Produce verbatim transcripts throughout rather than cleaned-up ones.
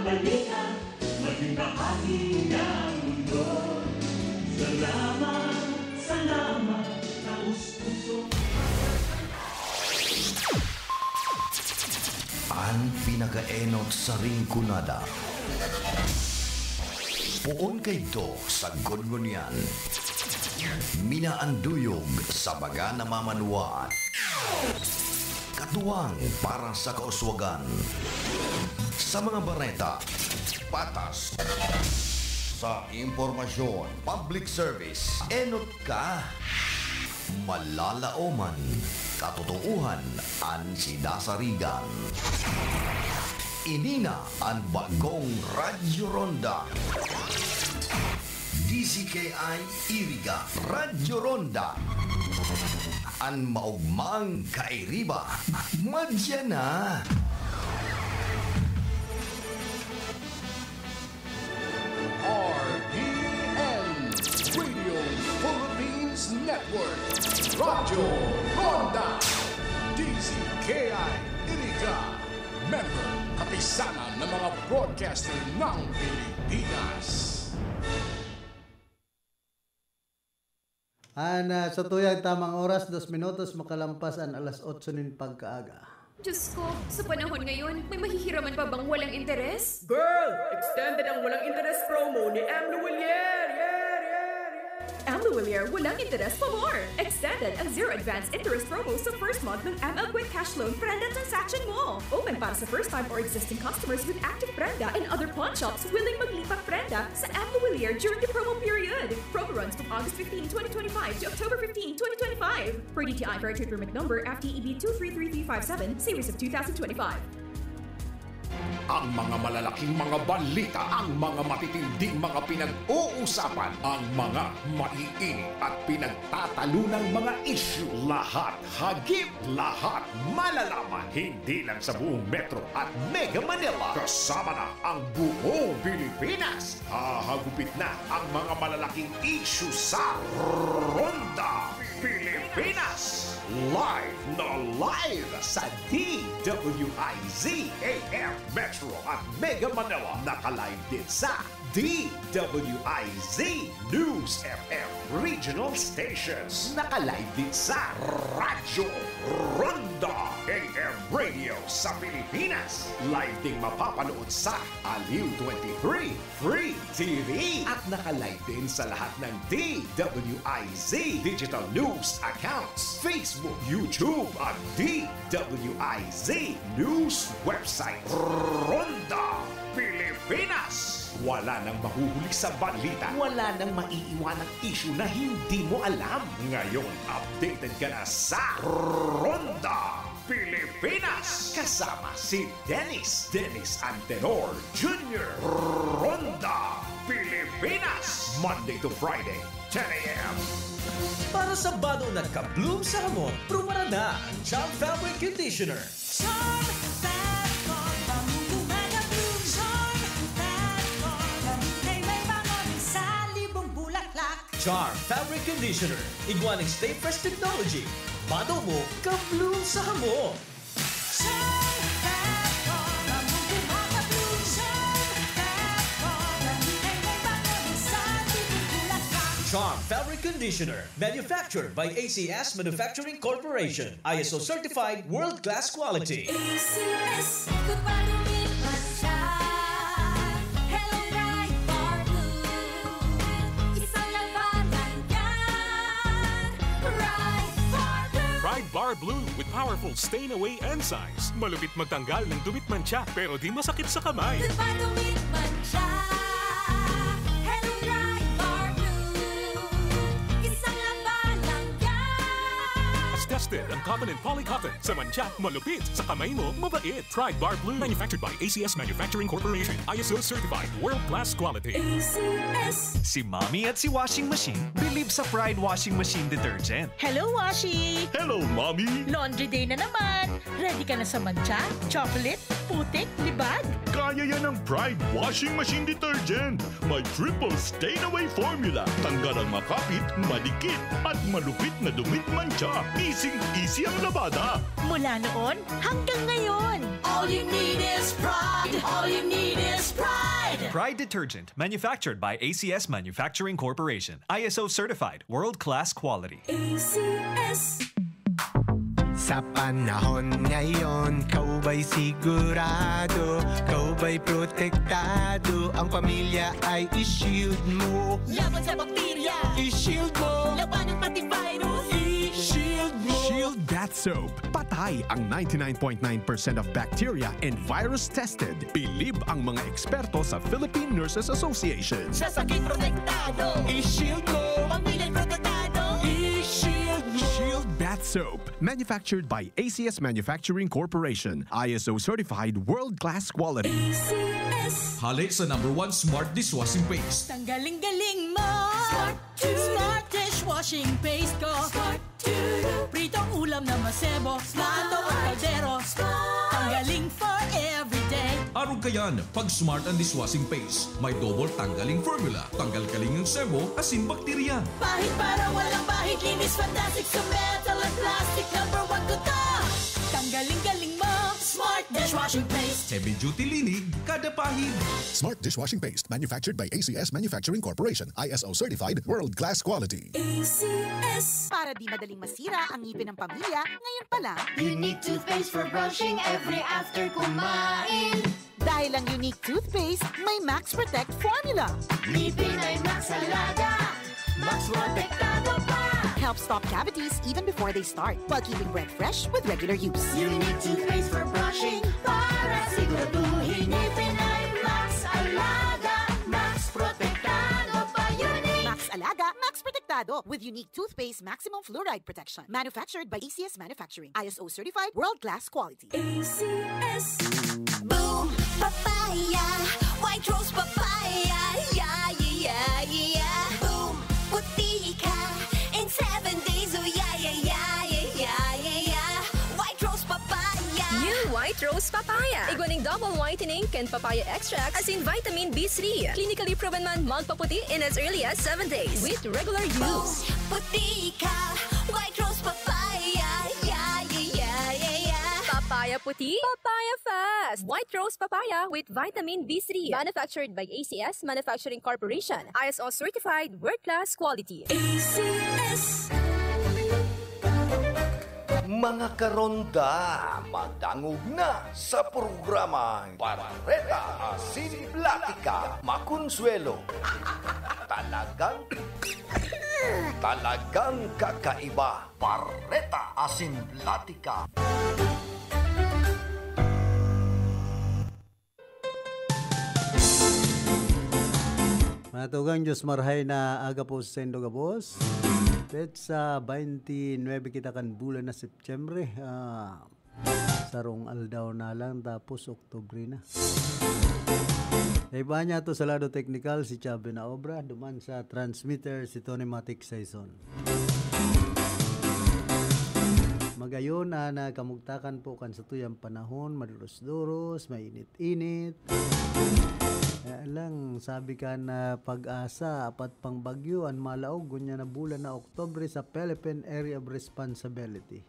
Halika, maging bahagi ng mundo. Salamat, salamat, taos-puso. An pinakaenot sa Rinconada. Poon kaidto sagkod ngunyan. Minaanduyog sa mga namamanwaan. Katuwang para sa kauswagan. Sa mga bareta, patas. Sa impormasyon, public service, enot ka. Malalaoman, katotoohan, an sidasarigan. Ini na an bagong Radyo Ronda. D Z K I Iriga, Radyo Ronda. An maogmang kairiba, madya na. R P N, Radio Philippines Network, Radyo Ronda, D Z K I Iriga, member, Kapisanan ng mga Broadcaster ng Pilipinas. An, ah, sa tuyang tamang oras, dos minutos makalampas an alas otso nin pagkaaga. Diyos ko, sa panahon ngayon, may mahihiraman pa bang walang interes? Girl, extended ang walang interes promo ni M. Lhuillier! Yeah, yeah, yeah! M. Lhuillier, walang interes pa more! Extended ang zero advance interest promo sa first month ng M L Quick Cash Loan Prenda transaction mo! Open para sa first time or existing customers with active Prenda and other pawn shops willing maglipat Prenda sa M. Lhuillier during the promo period. Promo runs from August fifteen, twenty twenty-five to October fifteen, twenty twenty-five. Per D T I Fair Trade Permit Number F T E B two three three three five seven, Series of two thousand twenty-five. Ang mga malalaking mga balita, ang mga matitinding mga pinag-uusapan, ang mga maiinit at pinagtatalunang mga isyu, lahat, hagip, lahat, malalaman, hindi lang sa buong Metro at Mega Manila, kasama na ang buong Pilipinas. Hahagupit na ang mga malalaking isyu sa Ronda Pilipinas. Live na live sa D W I Z A M Metro at Mega Manila. Naka-live din sa D W I Z News F M Regional Stations. Naka-live din sa Radyo Ronda A M Radio sa Pilipinas. Live ding mapapanood sa Aliw twenty-three Free T V. At naka-live din sa lahat ng D W I Z digital news accounts, Facebook, YouTube, at D W I Z news website. Ronda Pilipinas. Wala nang mahuhuli sa balita. Wala nang maiiwanang isyu na hindi mo alam. Ngayon, updated ka na sa Ronda Pilipinas. Kasama si Dennis, Dennis Antenor Junior. Ronda Pilipinas. Monday to Friday, ten a.m. Para sa bado na ka-bloom sa hamot, prubarada ang Charm Fabric Conditioner. Charm Fabric, pamumuhay na bloom. Charm Fabric, pamumuhay may bango sa libong bulaklak. Charm Fabric Conditioner, igwa ning Stay Fresh Technology. Bado mo, ka-bloom sa hamot. Charm Fabric, pamumuhay na bloom. Charm Fabric, pamumuhay may bango sa libong bulaklak. Charm Fabric Conditioner. Manufactured by A C S Manufacturing Corporation. I S O certified, world-class quality. A C S, kumpara mo man siya. Hello, Pride Bar Blue. Isang labanan yan. Pride Bar Blue. Pride Bar Blue with powerful stain away enzymes. Malupit magtanggal ng dumi at mantsa, pero di masakit sa kamay. Di ba dumi at mantsa? Hello, Pride Bar Blue. Isang labanan yan. Tested ang cotton and poly cotton. Sa mantsa, malupit. Sa kamay mo, mabait. Pride Bar Blue. Manufactured by A C S Manufacturing Corporation. I S O certified. World class quality. A C S. Si Mommy at si Washing Machine believe sa Pride Washing Machine Detergent. Hello, Washi! Hello, Mommy! Laundry day na naman! Ready ka na sa mantsa, chocolate, putik, libag? Kaya yan ng Pride Washing Machine Detergent. May triple stain away formula. Tanggal ang makapit, madikit, at malupit na dumi at mantsa. Easy Sing easy ang labada. Mula noon hanggang ngayon. All you need is Pride. All you need is Pride. Pride detergent, manufactured by A C S Manufacturing Corporation. I S O certified, world-class quality. A C S. Sa panahon ngayon, kaubay sigurado, kaubay protektado, ang pamilya ay i-shield mo. Laban sa bakterya, i-shield mo. Labanan pati virus, i-shield mo. Shield Bath Soap. Patay ang ninety-nine point nine percent of bacteria and virus tested. Bilib ang mga eksperto sa Philippine Nurses Association. Sa sakit protektado, i-shield mo. Pamilya protektado, i-shield mo. Shield Bath Soap. Manufactured by A C S Manufacturing Corporation. I S O certified, world-class quality. A C S. Hale sa number one smart dishwashing paste. Tanggaling-galing mo. Smart. Smart dishwashing paste ko. Smart. Pritong ulam na masebo. Smart. Adobo kaldero. Smart. Tanggaling for everyday. Arog kayan, pag Smart ang dishwashing paste. May double tanggaling formula. Tanggal kaling ang sebo, asin bakterya. Pahid para walang bahid, linis fantastic sa metal at plastic. Number one ko to. Tanggaling-galing mo, Smart dishwashing paste. Heavy duty linig, kada pahid. Smart dishwashing paste, manufactured by A C S Manufacturing Corporation, I S O certified, world class quality. A C S. Para di madaling masira ang ngipin ng pamilya, ngayon pa lang. Unique toothpaste for brushing every after kumain. Dahil ang Unique Toothpaste may Max Protect Formula. Ngipin ay Max Alaga, Max Protektado pa. Helps stop cavities even before they start, while keeping breath fresh with regular use. Unique Toothpaste for brushing, para siguraduhin ngipin ay Max Alaga, Max Protektado pa. Unique. Max Alaga, Max Protektado, with Unique Toothpaste Maximum Fluoride Protection. Manufactured by A C S Manufacturing. I S O certified, world-class quality. A C S. Boom Papaya, White Rose Papaya, yeah, yeah, yeah, yeah. Boom, puti ka in seven days, oh, yeah, yeah, yeah, yeah, yeah, yeah, yeah. White Rose Papaya. New White Rose Papaya. Igwa ning double whitening kan papaya extract asin vitamin B three. Clinically proven man magpaputi in as early as seven days with regular use. Boom, puti ka, White Rose Papaya, yeah, yeah, yeah, yeah, yeah. Papaya puti, papaya fast. White Rose Papaya with vitamin B three. Manufactured by A C S Manufacturing Corporation. I S O certified, world-class quality. A C S. Mga karonda, madangog na sa programang Bareta asin Platika. Makonsuelo. Talagang, talagang kakaiba. Bareta asin Platika. Mga tugang, Diyos marhay na aga po sa saindo gabos. Petsa twenty-nine kita kan bulan na Setyembre. Ah, sarong aldaw na lang, tapos Oktubre na. Naibahan niya to sa lado teknikal, si Chubby na obra, duman sa transmitter, si Tony Matic Saison. Magayon na kamugtakan po kan satuyang panahon, maduros-duros, mainit-init. Kaya lang, sabi ka na pag-asa, apat pang bagyo, an malaog, ngunyan na bulan na Oktubre sa Philippine Area of Responsibility.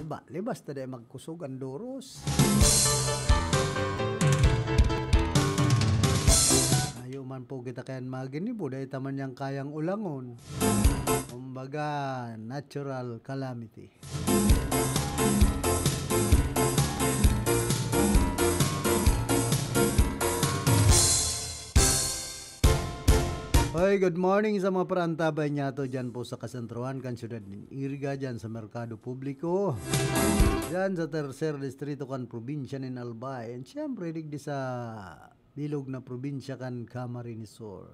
Diba? Libas ta di magkusog ang duros. Ayo man po kita kayan maginibo, dahil taman niyang kayang ulangon. Kumbaga, natural calamity. Hoy, good morning sa mga parantabay niyato dyan po sa kasentrohan kan syudad nin Iriga, dyan sa Merkado Publiko, dyan sa tercer distrito kan probinsya nin Albay, and siyempre, digdi sa bilog na probinsya kan Camarines Sur.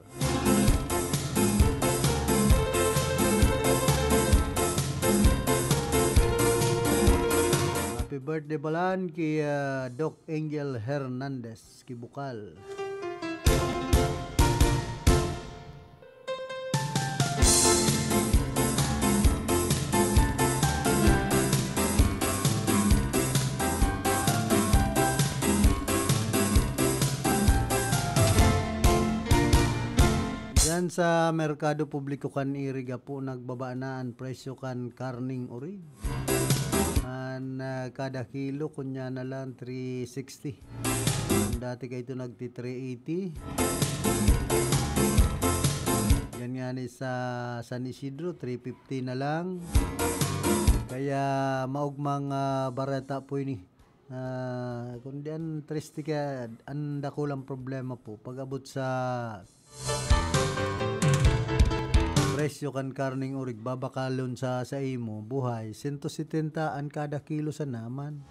Happy birthday palan ki, ah, Doc Angel Hernandez, ki Bukal. Diyan Sa merkado publiko kan Iriga po, nagbaba na an presyo kan karneng orig. An, ah, kada kilo, kunya na lang three sixty. Dati kaito nagti three eighty. Yan nga ni sa San Isidro, three fifty na lang. Kaya maugmang, ah, bareta po ini. Ah, kundi an triste kaya, an dakulang problema po, pag-abot sa presyo kan karneng orig, babakalon sa, sa imo, buhay, sento setenta an kada kilo sana man.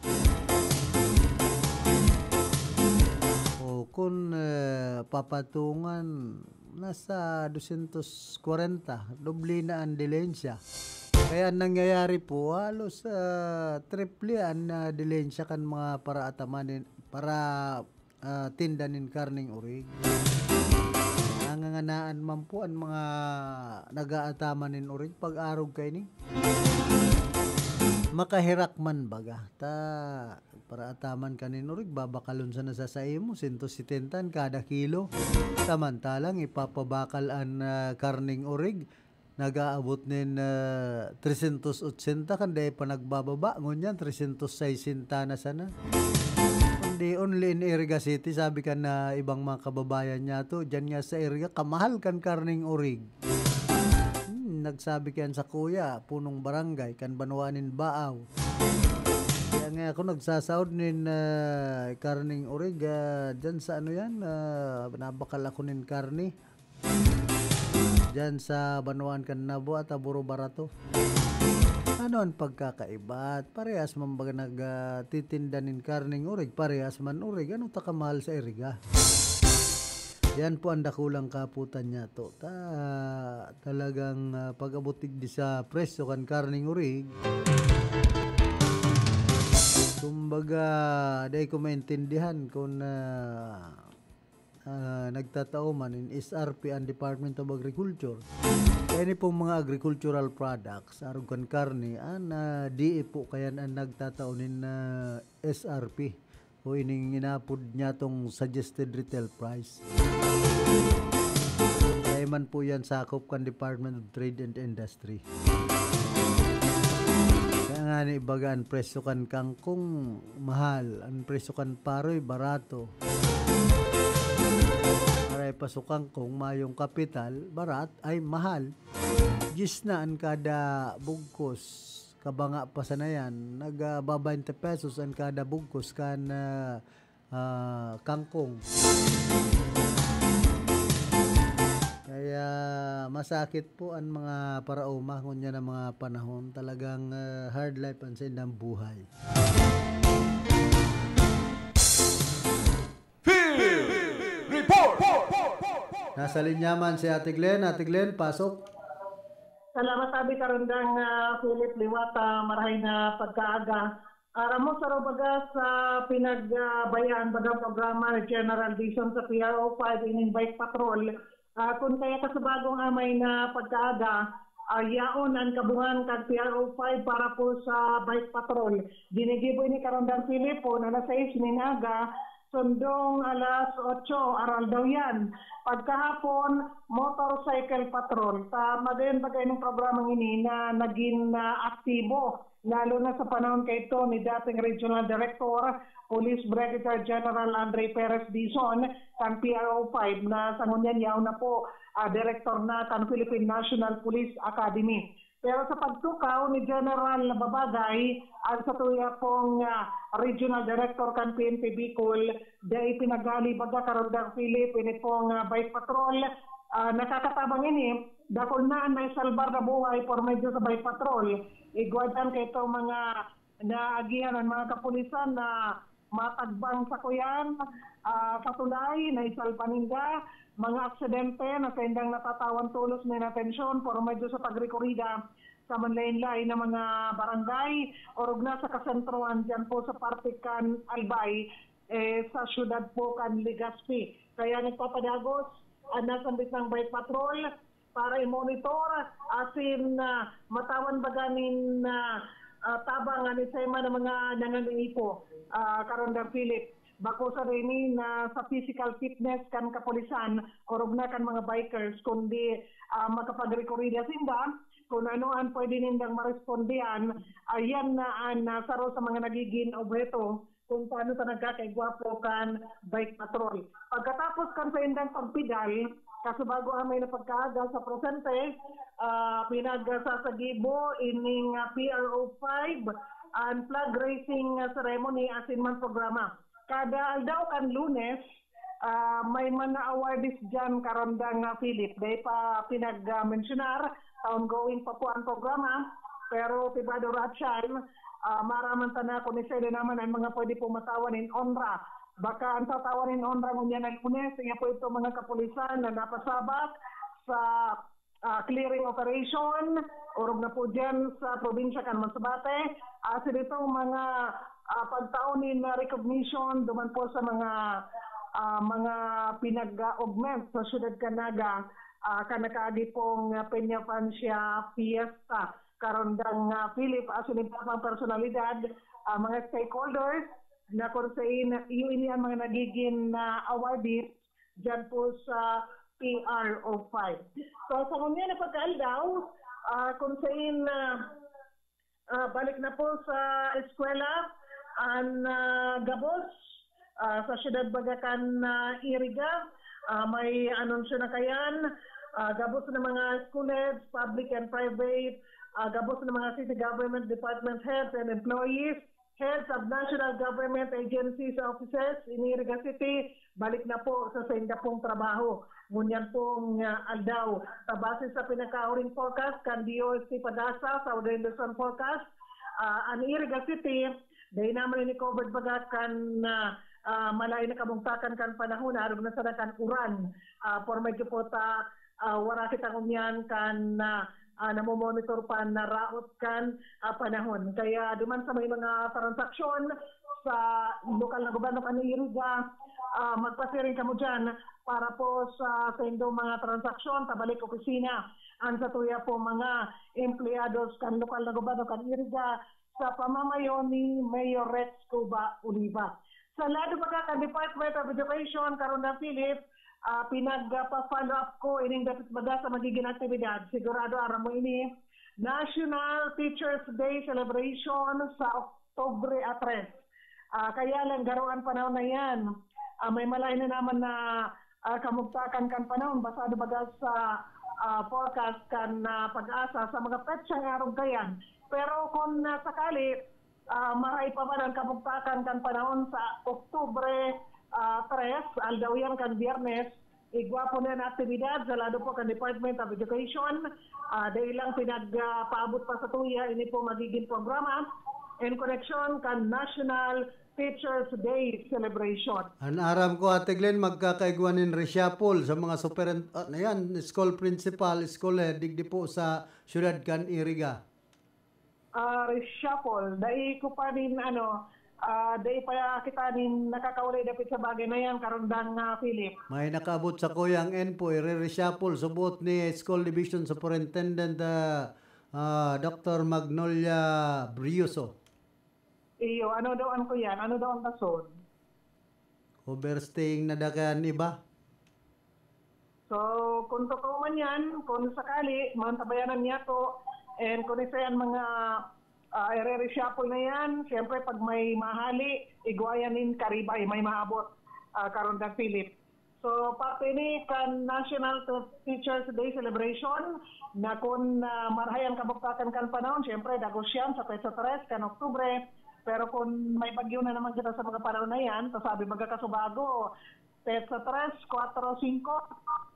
O kun, eh, papatungan, nasa dosyentos kwarenta, doble na an dilensya. Kaya an nangyayari po, halos, ah, triple an, ah, dilensya kan mga paraataman nin, para, ah, tinda nin karneng orig. Nanganganaan man po an mga nag-aataman nin orig pag-arog kaini. Makahirak man baga. Ta, paraataman ka nin orig, babakalon sana sa saimo, sento setenta an kada kilo. Samantalang ipapabakal an, ah, karneng orig, nag-aabot nin, ah, tresyentos otsenta, kan dai pa nagbababa, ngunyan tresyentos sesenta na sana. Kundi only in Iriga City, sabi kan, ah, ibang mga kababayan niyato, diyan nga sa Iriga, kamahal kan karneng orig. Hmm, nagsabi kayan sa kuya, punong barangay, kan banwaan nin Baaw. Kaya nga ako nagsasaod nin, ah, karneng orig, ah, diyan sa ano yan, ah, nabakal ako nin karne. Diyan sa banwaan kan Nabo at Aburo Barato. Ano an pagkakaiba? Parehas man baga nag, ah, titinda nin karneng orig, parehas man orig. Ano ta kamahal sa Iriga? Yan po ang dakulang kaputan niyato. Ta, talagang, ah, pag-abot digdi sa presyo kan karneng orig, kumbaga, dai ko maintindihan kung, ah, ah, nagtatao man nin S R P ang Department of Agriculture. Kaya ini pong mga agricultural products, arog kan karne, an, ah, D A po kayan an nagtatao nin, ah, S R P o ining inapod niyatong suggested retail price. Kaya man po yan sakop kan Department of Trade and Industry. Kaya nga ni ibaga, an presyo kan kangkong mahal, an presyo kan paroy barato. Aray pa so kangkong, mayong kapital, barat, ay mahal. Diyes na an kada bugkos. Kabanga pa sana yan, nag, ah, ba-, twenty pesos an kada bugkos kan, ah, ah, kangkong. Kaya masakit po an mga paraoma ngunyan na mga panahon. Talagang, ah, hard life an saindang buhay. Field Report! Nasa linya man si Ate Glenn. Ate Glenn, pasok. Salamat, Abi Karundang, ah, Philip Liwata, marahay na pagkaaga. Aram mo, sa rubaga sa pinagbayaan bagang programa ni General Dizon sa P R O five, ining bike patrol. Ah, kun kaya ka sa bagong amay na pagkaaga, ah, yaon ang kabungan kan P R O five para po sa bike patrol. Ginigibo ini karundang Philip, alas sais nin aga, sundong alas otso, aral daw yan. Pagkahapon, motorcycle patrol. Sa madayon bagay ng programang ini na naging, ah, aktibo, lalo na sa panahon kaito ni dating Regional Director, Police Brigadier General Andre Perez Dizon, kan P R O five, na sa ngunyan yaon na po, ah, Director na kan Philippine National Police Academy. Pero sa pagtukaw ni General Babagay, ang satuya pong, ah, Regional Director kan P N P Bicol, dai pinaghali baga karundang Philip, ini pong, ah, bike patrol. Ah, nakakatabang ini, dakul na an naisalbar na buhay por medio sa bike patrol. Igwa diyan kaitong mga naagihan an mga kapulisan na matagbang sakuyan, ah, sa tulay, naisalba ninda, mga aksidente na saindang natatawan tolos nin atensyon por medio sa pagrekorida sa manlaen-laen na mga barangay, orog na sa kasentrohan diyan po sa parte kan Albay, eh, sa siyudad po kan Legazpi. Kaya nagpapadagos ang nasambit na bike patrol para i-monitor asin, ah, matawan baga nin, ah, ah, tabang an isay man na mga nangangaipo, ah, karundang Philip. Bako sa rini na sa physical fitness kan kapulisan, orog na kan mga bikers, kundi, ah, makapagrekorida sinda kung ano an pwede nindang marespondihan. Ayan na an, ah, saro sa mga nagiging obheto kung paano ta nagkakaigwapo kan bike patrol. Pagkatapos kan saindang pagpedal, kasubago an may napagkaaga sa presente, ah, pinagsasagibo ining, ah, P R O five, an flag raising, ah, ceremony asin man programa. Kada aldaw kan Lunes, ah, may mga awardees diyan, Karandang, ah, Philip. Dai pa pinag-, ah, mensyonar, ongoing pa po ang programa. Pero pribado, Rachan, ah, maraman ta na kung isa na naman ang mga pwede pong matawan in onra. Baka ang tatawan in onra ngunyan na Lunes, iya po ito mga kapulisan na napasabak sa, ah, clearing operation, orog na po dyan sa probinsya kan Masbate. Asin itong mga, ah, pagtao nin, ah, recognition duman po sa mga, ah, mga pinag-augment sa Siyudad kan Naga, ah, kan nakaagi pong, ah, Peña Francia Fiesta. Karandang, ah, Philip, asin iba pang personalidad, ah, mga stakeholders na kung sain, iyo ini ang mga nagiging, ah, awardees diyan po sa P R O five. So, sa ngunyan na pagkaaldaw, ah, kung sain, ah, ah, balik na po sa eskwela, an, ah, gabos, ah, sa siyudad baga kan, ah, Iriga, ah, may anunsyo na kayan, ah, gabos na mga school heads, public and private, ah, gabos na mga city government department heads and employees, heads of national government agencies, offices in Iriga City, balik na po sa sainda pong trabaho. Ngunyan pong, ah, aldaw, sa base sa pinakahuring forecast kan D O S T PAGASA, Southern Luzon Forecast, ah, an Iriga City, dai naman ini covered baga kan, ah, ah, malain na kabugtakan kan panahon, arog na sana kan uran. Ah, por medyo po ta, ah, wara kita ngunyan kan, ah, ah, namomonitor pa na raot kan, ah, panahon. Kaya duman sa may mga transaksyon sa lokal na gobyerno kan Iriga, ah, magpasiring kamo dyan para po sa saindong mga transaksyon sa balik opisina. Ang sa tuya po mga empleyados kan lokal na gobyerno kan Iriga sa pamamayo ni Mayor Rex Cuba Oliva. Sa lado pa kan Department of Education, Karandang Philip, ah, pinagpa-follow up ko ining dapit baga sa magiging aktibidad. Sigurado aram mo ini, National Teachers Day Celebration sa Oktubre a tres. Ah, kaya lang, garo an panahon na yan. Ah, may malain na naman na, ah, kamugtakan kan panahon, basado baga sa, ah, forecast kan, ah, PAGASA sa mga petsang arog kayan. Pero kung, ah, sakali, ah, maray pa man ang kamugtakan kan panahon sa Oktubre, ah, tres, aldaw yan kan Biyernes, igwa po na an aktibidad sa lado po kan Department of Education. Ah, dai lang pinag, ah, paabot pa sa tuya, ini po magiging programa in connection kan National Teachers Day Celebration. An aram ko, Ate Glenn, magkakaigwa nin reshuffle sa mga superin-, ah, na yan, school principal, school head, digdi po sa siyudad kan Iriga. Ah, reshuffle. Dai ko pa nin, ano, ah, dai pa kita nin nakakauli dapit sa bagay na yan, Karandang, ah, Philip. May nakaabot sa kuyang info, ire-reshuffle, subot ni School Division Superintendent, ah, ah, Doctor Magnolia Brioso. Iyo, ano daw an kuyan? Ano daw an rason? Overstaying na daga an iba. So, kung totoo man yan, kung sakali, mantabayanan niya to, and kung isa yan mga, ah, ire-reshuffle na yan, siyempre, pag may mahali, igwa yan nin karibay, may maabot, ah, Karandang Philip. So, parte ni kan National Te-, Teachers Day Celebration, na kun, ah, marahay an kabugtakan kan panahon, siyempre, dagos yan sa petsa tres kan Oktubre. Pero kung may bagyo na naman kita sa mga panahon na yan, so sabi, magkakasubago, petsa tres, kwatro, singko,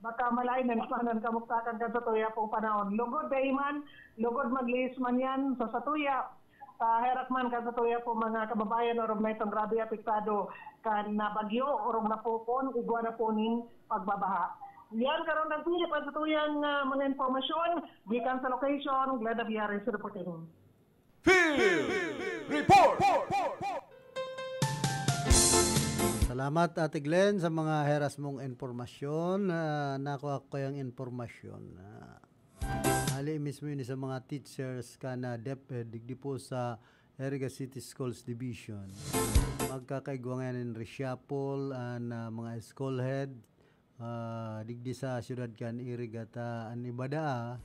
baka malain na naman an kamugtakan kan sa tuya pong panahon. Lugod, dai man, lugod maglihis man yan sa satuya. Sa herak man kan sa tuya po mga kababayan, orog na itong grabe apektado kan na bagyo, orog na po kun igwa na po nin pagbabaha. Yan, Karandang Philip, an sa tuyang, ah, mga impormasyon, gikan sa location, Glenda Villares reporting. Field Report! Salamat, Ate Glenn, sa mga heras mong impormasyon. Ah, nakuha ko yung impormasyon. Ah, hali mismo yun sa mga teachers kan DepEd, digdi po sa Iriga City Schools Division. Magkakaigwa ngayan nin reshuffle an, ah, mga school head, ah, digdi sa siyudad kan Iriga ta an iba daa,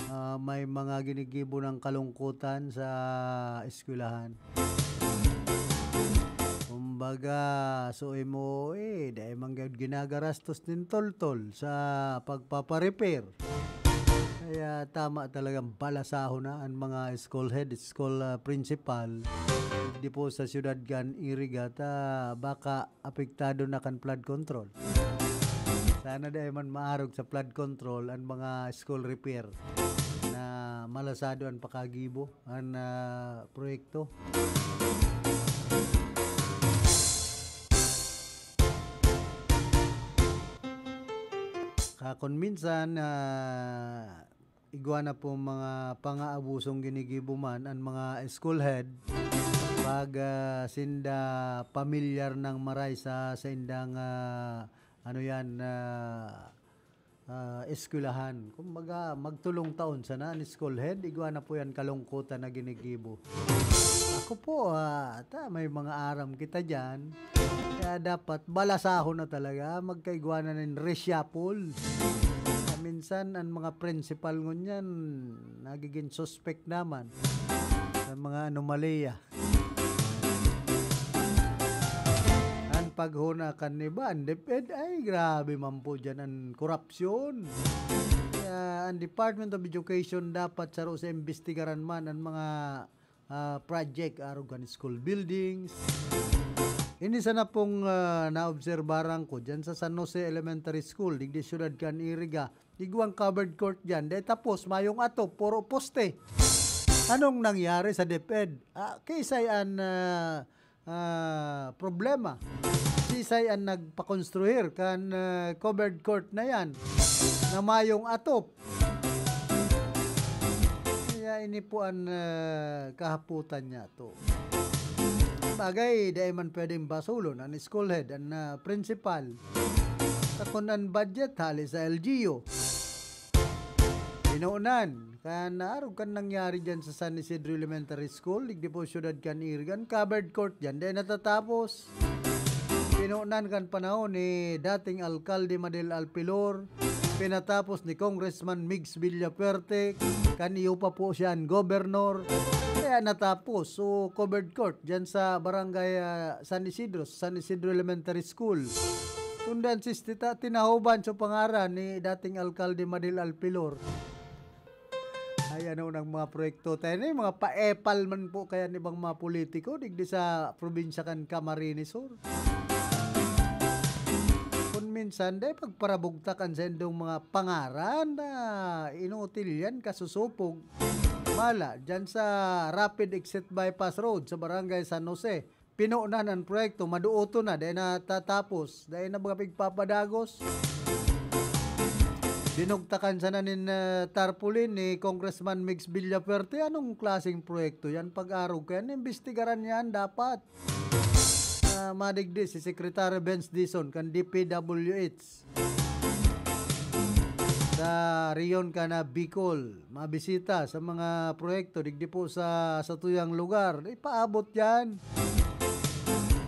ah, may mga ginigibo nang kalungkutan sa eskwelahan. Kumbaga, so imo, eh, dai man gayud ginagarastos nin toltol sa pagpapa-repair. Kaya tama talagang balasahon na an mga school head, school, ah, principal, digdi po sa siyudad kan Iriga ta baka apektado na kan flood control. Sana dai man maarog sa flood control an mga school repair na malasado an pakagibo an, ah, proyekto. Kakon minsan, ah, igwa na po mga pangaabusong ginigibo man an mga school head pag, ah, sinda pamilyar nang maray sa saindang, ah, ano yan, ah, ah, eskwelahan. Kumbaga, magtulong taon sana an school head, igwa na po yan kalungkutan na ginigibo. Ako po, ah, ta, may mga aram kita dyan. Kaya dapat balasahon na talaga, magkaigwa na nin reshuffle. Minsan, an mga principal ngunyan, nagiging suspect naman sa mga anomalya. An paghona kan iba, an DepEd, ay, grabe man po dyan an korupsyon. Kaya an Department of Education dapat saro sa imbestigaran man an mga, ah, project, arog kan school buildings. Ini sana pong, ah, naobserbaran ko dyan sa San Jose Elementary School, digdi siyudad kan Iriga. Igwang covered court dyan. Dahil tapos, mayong atop, puro poste. Anong nangyari sa DepEd? Ah, kisay an, ah, ah, problema. Kisay an nagpakonstruir kan, ah, covered court na yan na mayong atop. Kaya ini po an, ah, kahaputan niya to. Bagay, dai man pwedeng basulon an school head, an, ah, principal. Sa kun an budget, hali sa L G U. Pinoonan, kan arog kan nangyari dyan sa San Isidro Elementary School, digdi po siyudad kan Iriga, covered court dyan, dai natatapos. Pinoonan kan panahon ni dating Alkalde Madel Alpilor, pinatapos ni Congressman Migs Villafuerte, kan iyo pa po siya an gobernador. Kaya natapos, so covered court dyan sa barangay, ah, San Isidro, San Isidro Elementary School. Tundan sistita, tinahoban sa pangaran ni dating Alkalde Madel Alpilor. Ay, ano nang mga proyekto tayo na, mga paepal man po kaya ni ibang mga politiko, digdi sa probinsya kan Camarines Sur. Kung minsan, dai pagparabugtak an saindong mga pangaran na inutil yan, kasusupog. Mala, dyan sa Rapid Exit Bypass Road sa Barangay San Jose, pinonan an proyekto, maduoton na, dai natatapos, dai na mga pigpapadagos. Binugtakan sana nin, eh, tarpaulin ni Congressman Migs Villafuerte. Anong klaseng proyekto yan? Pag-arog ko yan, imbestigaran yan dapat. Ah, madigdi si Secretary Benz Dizon kan D P W H sa rehiyon kan Bicol, mabisita sa mga proyekto digdi po sa satuyang lugar. Ipaabot yan.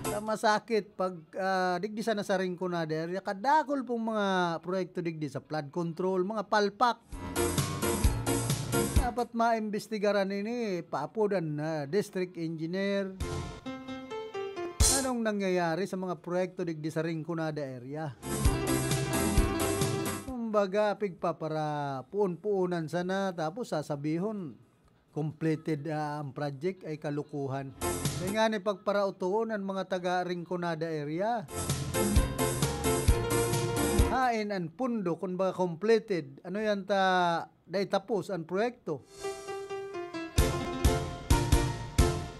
Sa masakit, pag, ah, digdi sana sa Rinconada area, kadakol pong mga proyekto digdi sa flood control, mga palpak. Dapat maimbestigaran ini, paapodan na district engineer. Anong nangyayari sa mga proyekto digdi sa Rinconada area? Kumbaga, pigpapara-, puon-puonan sana, tapos sasabihon, completed, ah, ang project, ay kalukuhan. Kaya nga ni pagparautoon ang mga taga Rinconada area. Hain ang pundo, kung baga completed. Ano yan ta, dai tapos ang proyekto?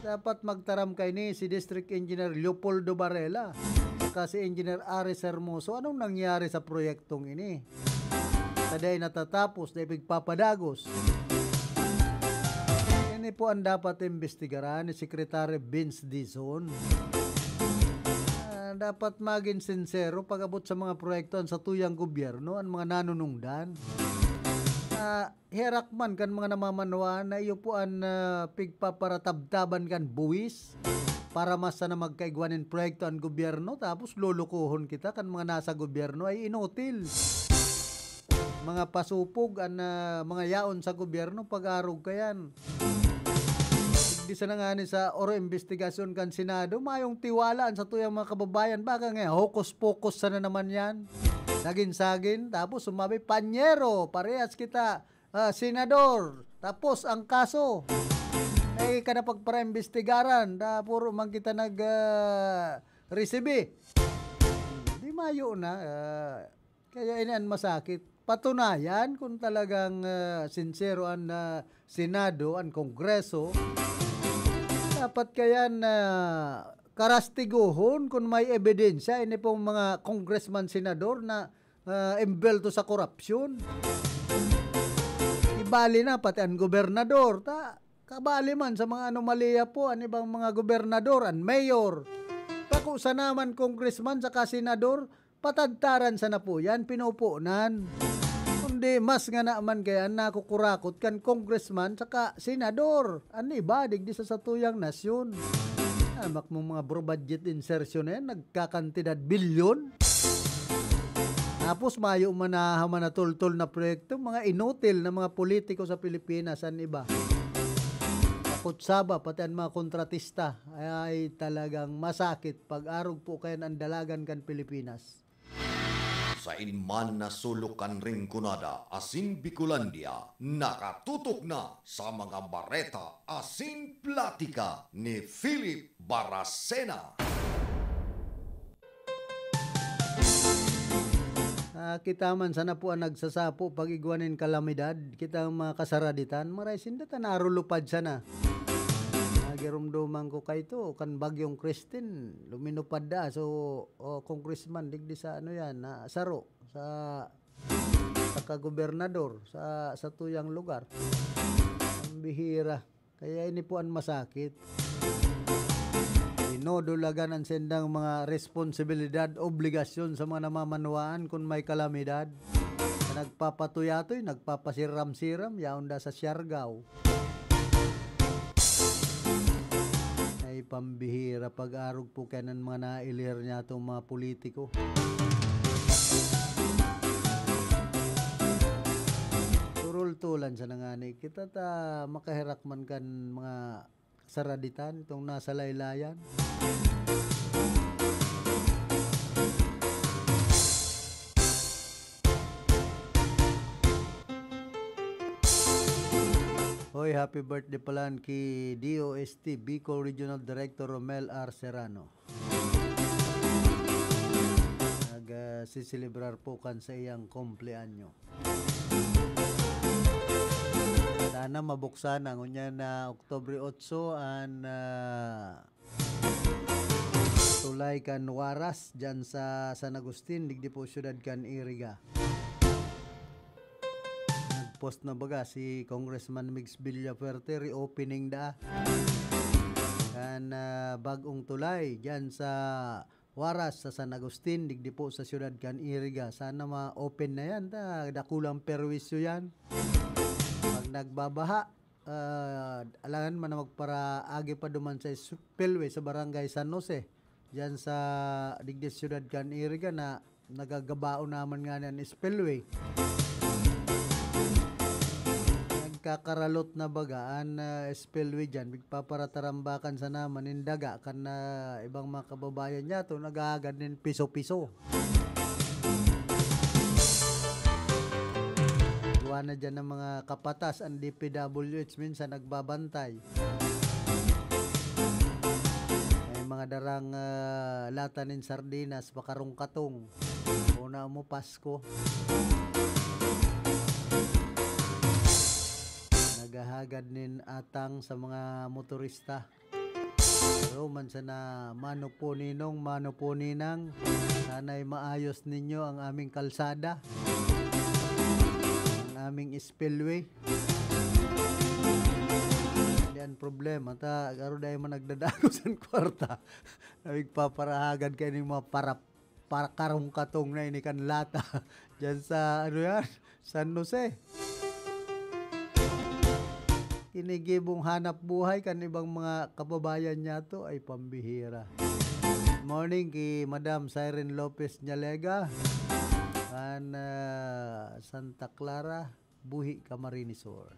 Dapat magtaram kaini si District Engineer Leopoldo Varela, saka si Engineer Aris Hermoso. Anong nangyari sa proyektong ini? Sa dai natatapos, dai pigpapadagos. Ini po ang dapat imbestigaran ni Secretary Vince Dizon. Ah, dapat magin sinsero pag-abot sa mga proyekto an satuyang gobyerno, an mga nanunungdan. Ah, herak man kan mga namamanwaan na iyo po an, ah, pigpaparatabtaban kan buwis. para mas sana magkaigwa nin proyekto an gobyerno, tapos lolokohon kita kan mga nasa gobyerno ay inutil. Mga pasupog an, ah, mga yaon sa gobyerno, pag-arog kayan. Digdi sana ngani sa oro imbestigasyon kan Senado, mayong tiwala an satuyang mga kababayan. Baka nga, hokus-pokus sana naman yan. Sagin-sagin, tapos sumabi, "Panyero, parehas kita, ah, senador." Tapos ang kaso, ay kada pagpara-imbestigaran, da puro man kita nag, ah, resibi. Di mayo na, ah, kaya ini an masakit. Patunayan kung talagang, ah, sinsero an, ah, Senado, an Kongreso. Dapat kaya na karastigohon kung may ebidensya ini pong mga congressman, senador na, ah, embelto sa korupsyon. Ibali na pati an gobernador, ta kabali man sa mga anomalya po an ibang mga gobernador, an mayor. Bako sana man congressman saka senador, patadtaran sana po yan, pinupunan. Kundi mas ngana man kaya an nakukurakot kan congressman saka senador, an iba digdi sa satuyang nasyon. Amak mong mga bro budget insertion na yan, nagkakantidad bilyon. Tapos mayo man nahahaman na tultol na proyekto, mga inutil na mga politiko sa Pilipinas, an iba. Takot saba, pati an mga kontratista, ay, ay talagang masakit pag-arog po kayan an dalagan kan Pilipinas. Sain man na sulok kan Rinconada asin Bicolandia, nakatutok na sa mga bareta asin platika ni Philip Baracena. Ah, kita man sana po an nagsasapo pag igwa nin kalamidad, kita ang mga kasaraditan, maray sinda ta narulupad sana. Nagirumduman ko kaito, kan Bagyong Christine, luminupad da. So, oh, congressman, digdi sa ano yan, na saro, sa, sa kagobernador, sa, sa tuyang lugar. Ang bihira. Kaya ini po an masakit. Dinodulagan an sindang mga responsibilidad, obligasyon sa mga namamanwaan kun may kalamidad. Nagpapatuyatoy, nagpapasiram-siram, yaon da sa Siargao. Ay, pambihira, pag-arog po kaya ng mga nailir niya itong mga politiko. Turultulan sa nangani. Kita ta makaherak man kan mga saraditan, itong nasa laylayan. Hoy, happy birthday pala ki D O S T, Bicol Regional Director Romel R. Serrano. Nag, ah, siselebrar po kan sa iyang kumpleanyo. Sana mabuksan na. Ngunyan na Oktubre otso, an, ah, tulay kan Huaras, dyan sa San Agustin, digdi po siyudad kan Iriga. Nag-post na baga si Congressman Migs Villafuerte, reopening da kan, ah, bag-ong tulay dyan sa Huaras, sa San Agustin, digdi po sa siyudad kan Iriga. Sana ma-open na yan. Ta, dakulang perwisyo yan. Pag nagbabaha, ah, alangan man na magparaagi pa duman sa spillway sa Barangay San Jose. Diyan sa digdi siyudad kan Iriga na nagagabaon naman nga an spillway. Nagkakaralot na baga an, ah, spillway diyan. Pigpaparatarambakan sana man nin daga kan, ah, ibang mga kababayan niyato naghahagad nin piso-piso. Gawa na diyan ng mga kapatas, ang D P W H minsan nagbabantay. May mga darang, ah, lata nin sardinas, pakarong-katong. Una mo, Pasko. Naghahagad nin atang sa mga motorista. Pero man sana, mano po ninong, mano po ninang, sana'y maayos ninyo ang aming kalsada, ang aming spillway. Hindi ang problema, ta, garo dahil man nagdadagos ang kwarta. Nagpaparahagan kayo ng mga para, para karong-katong na ini kan lata. Diyan sa, ano yan? San Jose. Ginigibong hanap buhay kan ibang mga kababayan niya to ay pambihira. Morning ki Madam Siren Lopez Nyalega, kan, ah, Santa Clara, Buhi, Camarines Sur.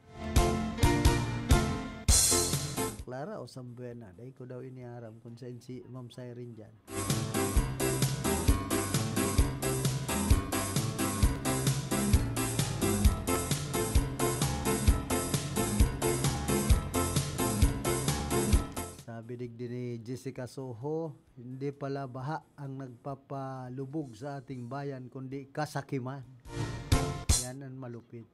Clara o Sambuena, dai ko daw ini aram kung saan si Ma'am Siren diyan. Sabi digdi ni Jessica Soho, "Hindi pala baha ang nagpapalubog sa ating bayan, kundi kasakiman." Yan ang malupit.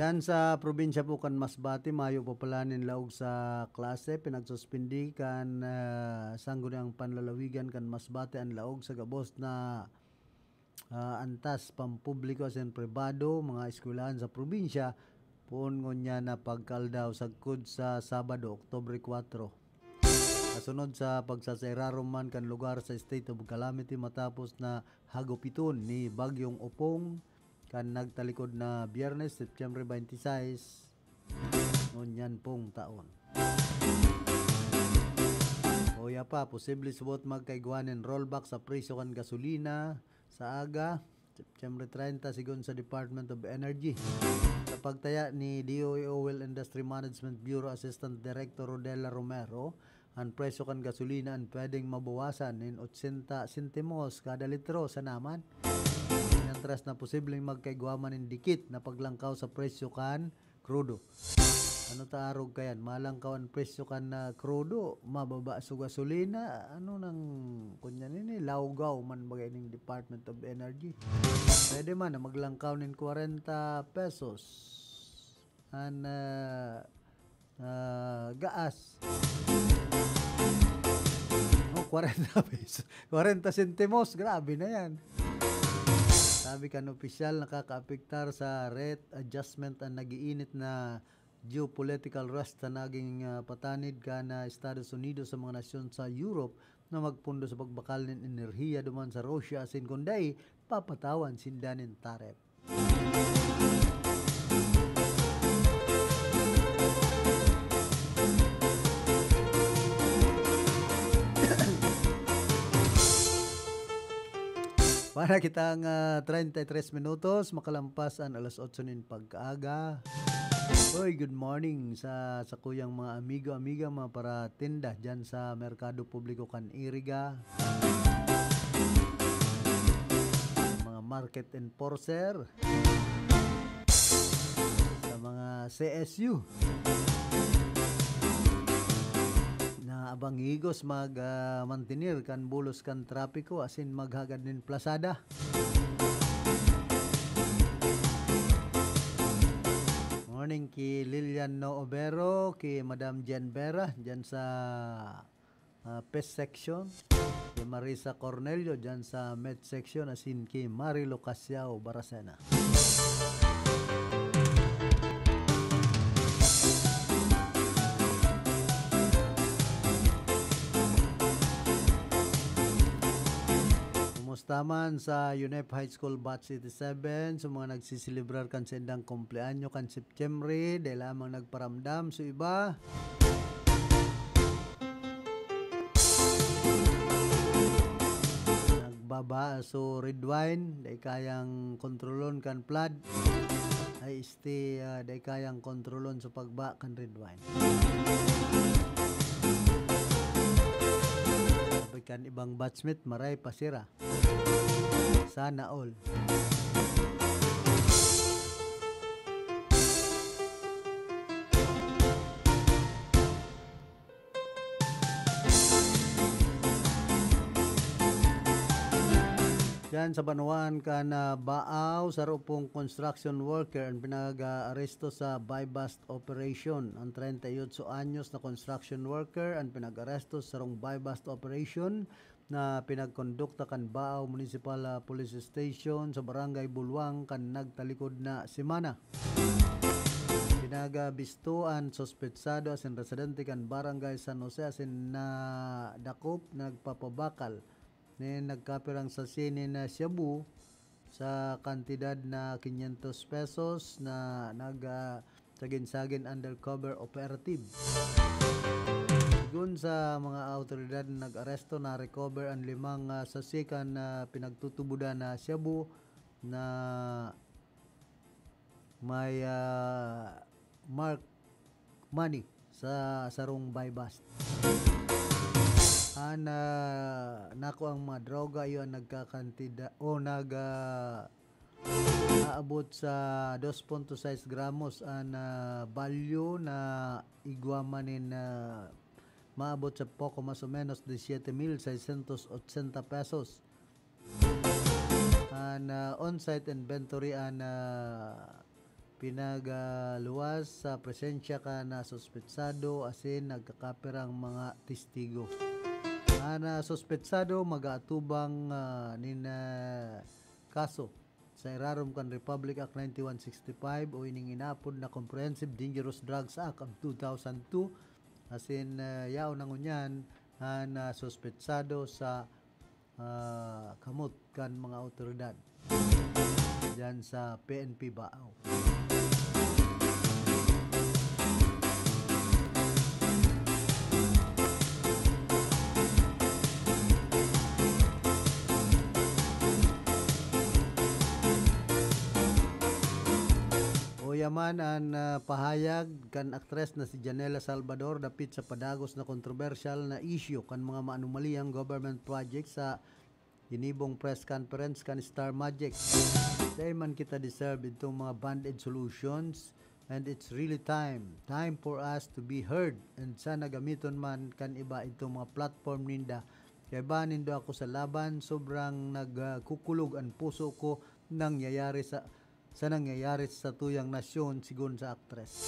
Diyan sa probinsya po kan Masbate, mayo pa pala nin laog sa klase, pinagsuspindi kan, ah, Sangguniang Panlalawigan kan Masbate an laog sa gabos na, ah, antas pampubliko asin pribado, mga eskwelahan sa probinsya, poon ngunyan na pagkaaldaw sagkod sa Sabado, Oktubre kwatro. Kasunod sa pagsasairarom man kan lugar sa state of calamity matapos na hagupiton ni Bagyong Opong kan nagtalikod na Biyernes, September twenty-six, ngunyan pong taon. Uya pa, posible subot magkaigwa nin rollback sa presyo kan gasolina sa aga, September treinta, sigon sa Department of Energy. Sa pagtaya ni D O E Oil Industry Management Bureau Assistant Director Rodela Romero, an presyo kan gasolina an pwedeng mabawasan nin otsenta sentimos kada litro sa naman. Inatras na posibleng magkaigwa man nin dikit na paglangkaw sa presyo kan krudo. Ano ta arog kayan? Malangkaw an presyo kan, ah, krudo, mababa sa gasolina. Ano nang, kunya nini, lawgaw man bagay ning Department of Energy. Pwede man na maglangkaw nin kwarenta pesos an, ah, ah, gaas. Oh, kwarenta pesos. Kwarenta sentimos, grabe na yan. Sabi kan opisyal, nakakaapektar sa rate adjustment ang nag-iinit na geopolitical risk na naging, ah, patanid kan, ah, Estados Unidos sa mga nasyon sa Europe na magpundo sa pagbakal nin enerhiya duman sa Russia asin kun dai, papatawan sinda nin tariff. Para kitang, ah, treinta y tres minutos, makalampas an alas otso nin pagkaaga. Uy, good morning sa, sa kuyang mga amigo, amiga, mga paratinda dyan sa Merkado Publiko kan Iriga. Mga market enforcer. Sa mga C S U na abang higos mag, ah, mantenir kan bulos kan trapiko asin maghagad nin plasada. Morning ki Lilian No Obero, ki Madam Jen Vera, dyan sa, ah, pest section, ki Marisa Cornelio, dyan sa med section, asin ki Marilo Casiao Baracena. Kumusta man sa UNEP High School Batch eighty-seven, sa mga nagsiselebrar kan saindang kumpleanyo kan September, dai lamang nagparamdam sa iba. Nagbaba so red wine, dai kayang kontrolon kan flood. Ay, este, ah, dai kayang kontrolon sa pagba kan red wine. Sabi kan ibang batchmate, maray pa sira. Sana all. Yan sa banwaan kan, ah, Baao, saro pong construction worker an pinag-aaresto sa buy-bust operation. Ang treinta y ocho anyos na construction worker an pinag-aresto sa sarong buy-bust operation na pinagkondukta kan Baao Municipal, ah, Police Station sa Barangay Bulwang kan nagtalikod na semana. Pinagabisto an suspetsado asin residente kan Barangay San Jose asin nadakop nagpapabakal nin nagkapirang sachet nin, ah, shabu sa kantidad na quinientos pesos na nag, ah, sagin-sagin undercover operative. Sigon sa mga awtoridad na nag-aresto, na-recover an limang, ah, sachet kan, ah, pinagtutubodan na shabu na may, ah, mark money sa sarong buy-bust. An, ah, nakuang mga droga iyo an nagkakantida o nag, ah, aabot sa dos punto sais gramos an, ah, balyo na igwa man nin, ah, maabot sa poko mas o menos disiyete mil seiscientos ochenta pesos. An, ah, on-site inventory an, ah, pinagaluwas sa presensya kan, ah, suspetsado asin nagkakapirang mga testigo. An, ah, suspetsado mag-aatubang, ah, nin, ah, kaso sa irarom kan Republic Act ninety-one sixty-five o ining inaapod na Comprehensive Dangerous Drugs Act of two thousand two, asin, ah, yaon na ngunyan an, ah, suspetsado sa, ah, kamot kan mga awtoridad diyan sa P N P Baao. Uya man an, ah, pahayag kan aktres na si Janela Salvador dapit sa padagos na kontrobersyal na isyu kan mga maanumalihang government project sa ginibong press conference kan Star Magic. Dai man kita deserve itong mga band-aid solutions, and it's really time, time for us to be heard, and sana gamiton man kan iba itong mga platform ninda. Kaiba nindo ako sa laban, sobrang nagkukulog an puso ko nangyayari sa, sa nangyayari sa tuyang nasyon, sigon sa aktres.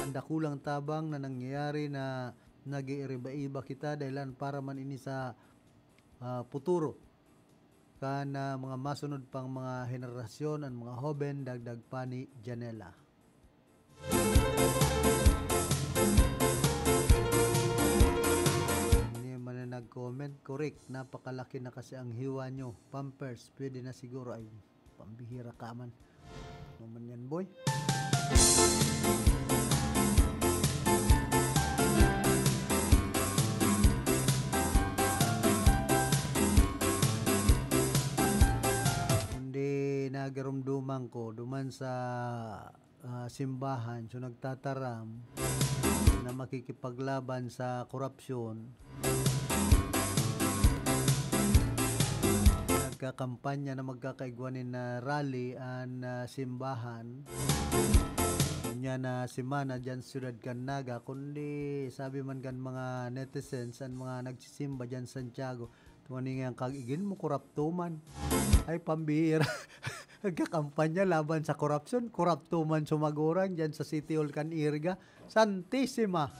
Ang dakulang tabang na nangyayari na nag-iiriba-iba kita, dahilan para man ini sa, ah, puturo kan, ah, mga masunod pang mga henerasyon, an mga hoben, dagdag pa ni Janela. Ini man na nag-comment, "Correct, napakalaki na kasi ang hiwa nyo. Pampers, pwede na siguro." Ay, pambihira ka man. Ano man yan, boy? Kundi nagarumduman ko, duman sa ah, simbahan. So, nagtataram na makikipaglaban sa korapsyon. Nagkakampanya na magkakaigwa nin, ah, rally an, ah, simbahan. Unya na semana diyan sa siyudad kan Naga, kundi sabi man kan mga netizens, an mga nagsisimba diyan sa Santiago, Tungani nga kag igin mo, korapto man. Ay, pambihira. Nagkakampanya laban sa korapsyon, korapto man sumagurang diyan sa City Hall kan Iriga. Santisima!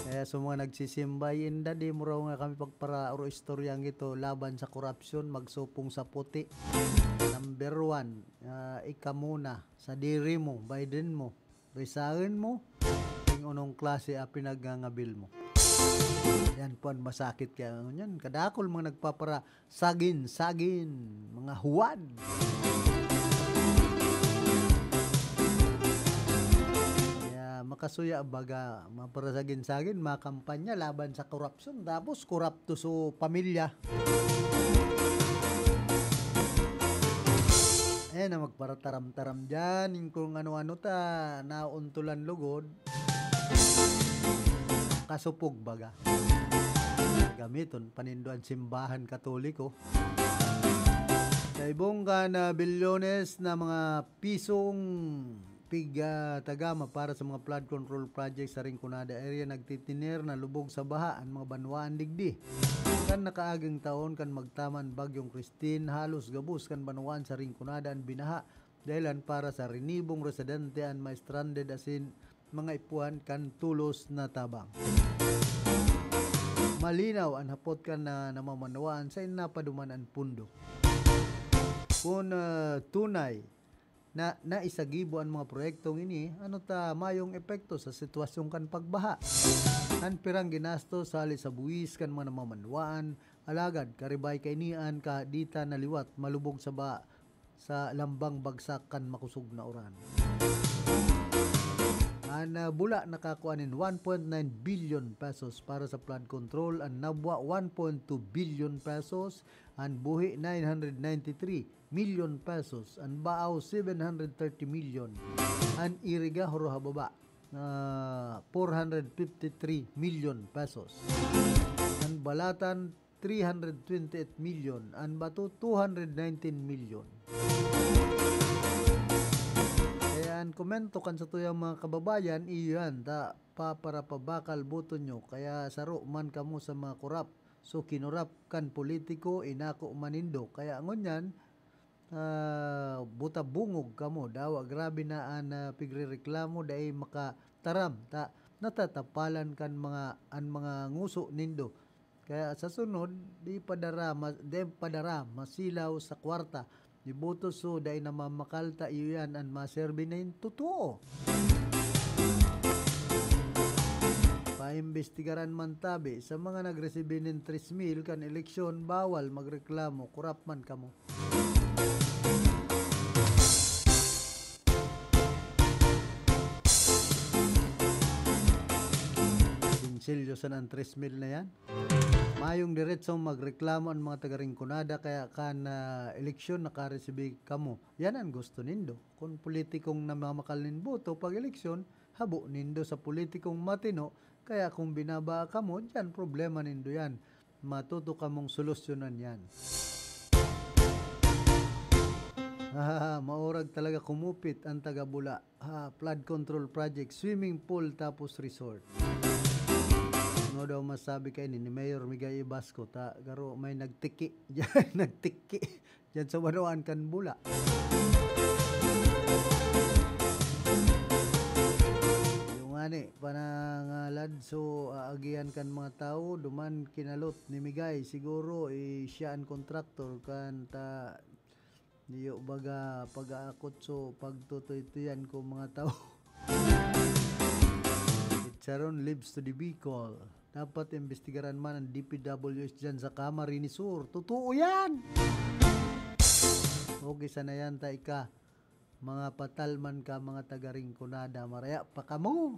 Kaya sa mga nagsisimba, inda, di mo raw nga kami pagparaoro istoryang ito, laban sa korapsyon, magsupong sa puti. Number one, ah, ika muna, sadiri mo, Biden mo. Risaen mo, ning unong klase a pinagngangabil mo. Yan po an masakit kaya ngunyan. Kadakol mga nagpapara-sagin-sagin, mga huwad. Kaya makasuya baga, maparasagin-sagin, makampanya laban sa korap-, tapos korapto so pamilya. Ayan na, magparataram-taram dyan. Yung kung ano-ano ta, nauntulan lugod. Kasupog baga. Gamiton, panindoan simbahan Katoliko. Sa ibong ka na bilyones na mga pisong pig, ah, tagama para sa mga flood control project sa Rinconada area nagtitiner na lubog sa baha an mga banwaan digdi. Kan nakaaging taon, kan magtaman Bagyong Christine, halos gabos kan banwaan sa Rinconada an binaha, dahilan para sa rinibong residente an ma-stranded asin mga ipuhan kan tulos na tabang. Malinaw an hapot kan na namamanwaan sa inapaduman an pundo. Kun, ah, tunay na naisagibo an mga proyektong ini, ano ta mayong epekto sa sitwasyon kan pagbaha? An pirang ginastos hali sa buwis kan mga namamanwaan, alagad karibay kaini an kahaditan na liwat malubog sa baha sa lambang bagsak kan makosog na uran. An, ah, Bula nakakua nin one point nine billion pesos para sa flood control, an Nabua one point two billion pesos, an Buhi nine hundred ninety-three million pesos, an Baao seven hundred thirty million, an Iriga, Horohababa, ah, four hundred fifty-three million pesos, an Balatan three hundred twenty-eight million, an Bato two hundred nineteen million. Kaya an komento kan satuyang mga kababayan, iyo yan, ta paparapabakal boto nyo, kaya saro man kamo sa mga korap. So, kinurap kan politiko, inako man nindo. Kaya ngunyan, ah, buta bungog kamo. Dawa, grabe na an, ah, pigrereklamo, dai makataram, ta natatapalan kan mga, an mga nguso nindo. Kaya sa sunod, di padara, ma-, di padara, masilaw sa kwarta. Iboto so, dai na mamakal ta iyo yan an maserbi na yung totoo. Paimbestigaran man tabi, sa mga nagresibi nin tres mil kan eleksyon, bawal magreklamo, korap man kamo. Sinsilyo san an tres mil na yan? Mayong diretsong magreklamo an mga taga Rinconada, kaya kan, ah, eleksyon nakaresibi kamo. Yan an gusto nindo. Kun politikong namamakal nin boto pag eleksyon, habo nindo sa politikong matino, kaya kung binabaa kamo, diyan problema nindo yan. Matuto kamong solusyonan yan. Ah, maurag talaga kumupit an taga Bula. Ah, flood control project, swimming pool, tapos resort. Ano daw masabi kaini ni Mayor Migay Ibasco? Ta, garo may nagtiki. Diyan, nagtiki. Diyan sa banwaan kan Bula. Yung ani, panangalad, so, aagihan kan mga tao, duman kinalot ni Migay. Siguro, eh, siya an kontraktor, kan ta, niyo baga pag-aakot, so, pagtutuytuyan ko mga tao. Chicharon lives to the Bicol. Dapat imbestigaran man ang D P W H dyan sa Camarines Sur. Totoo yan! Okay, sana yan, ta ika. Mga patal man ka, mga taga Rinconada, maraya pa kamo!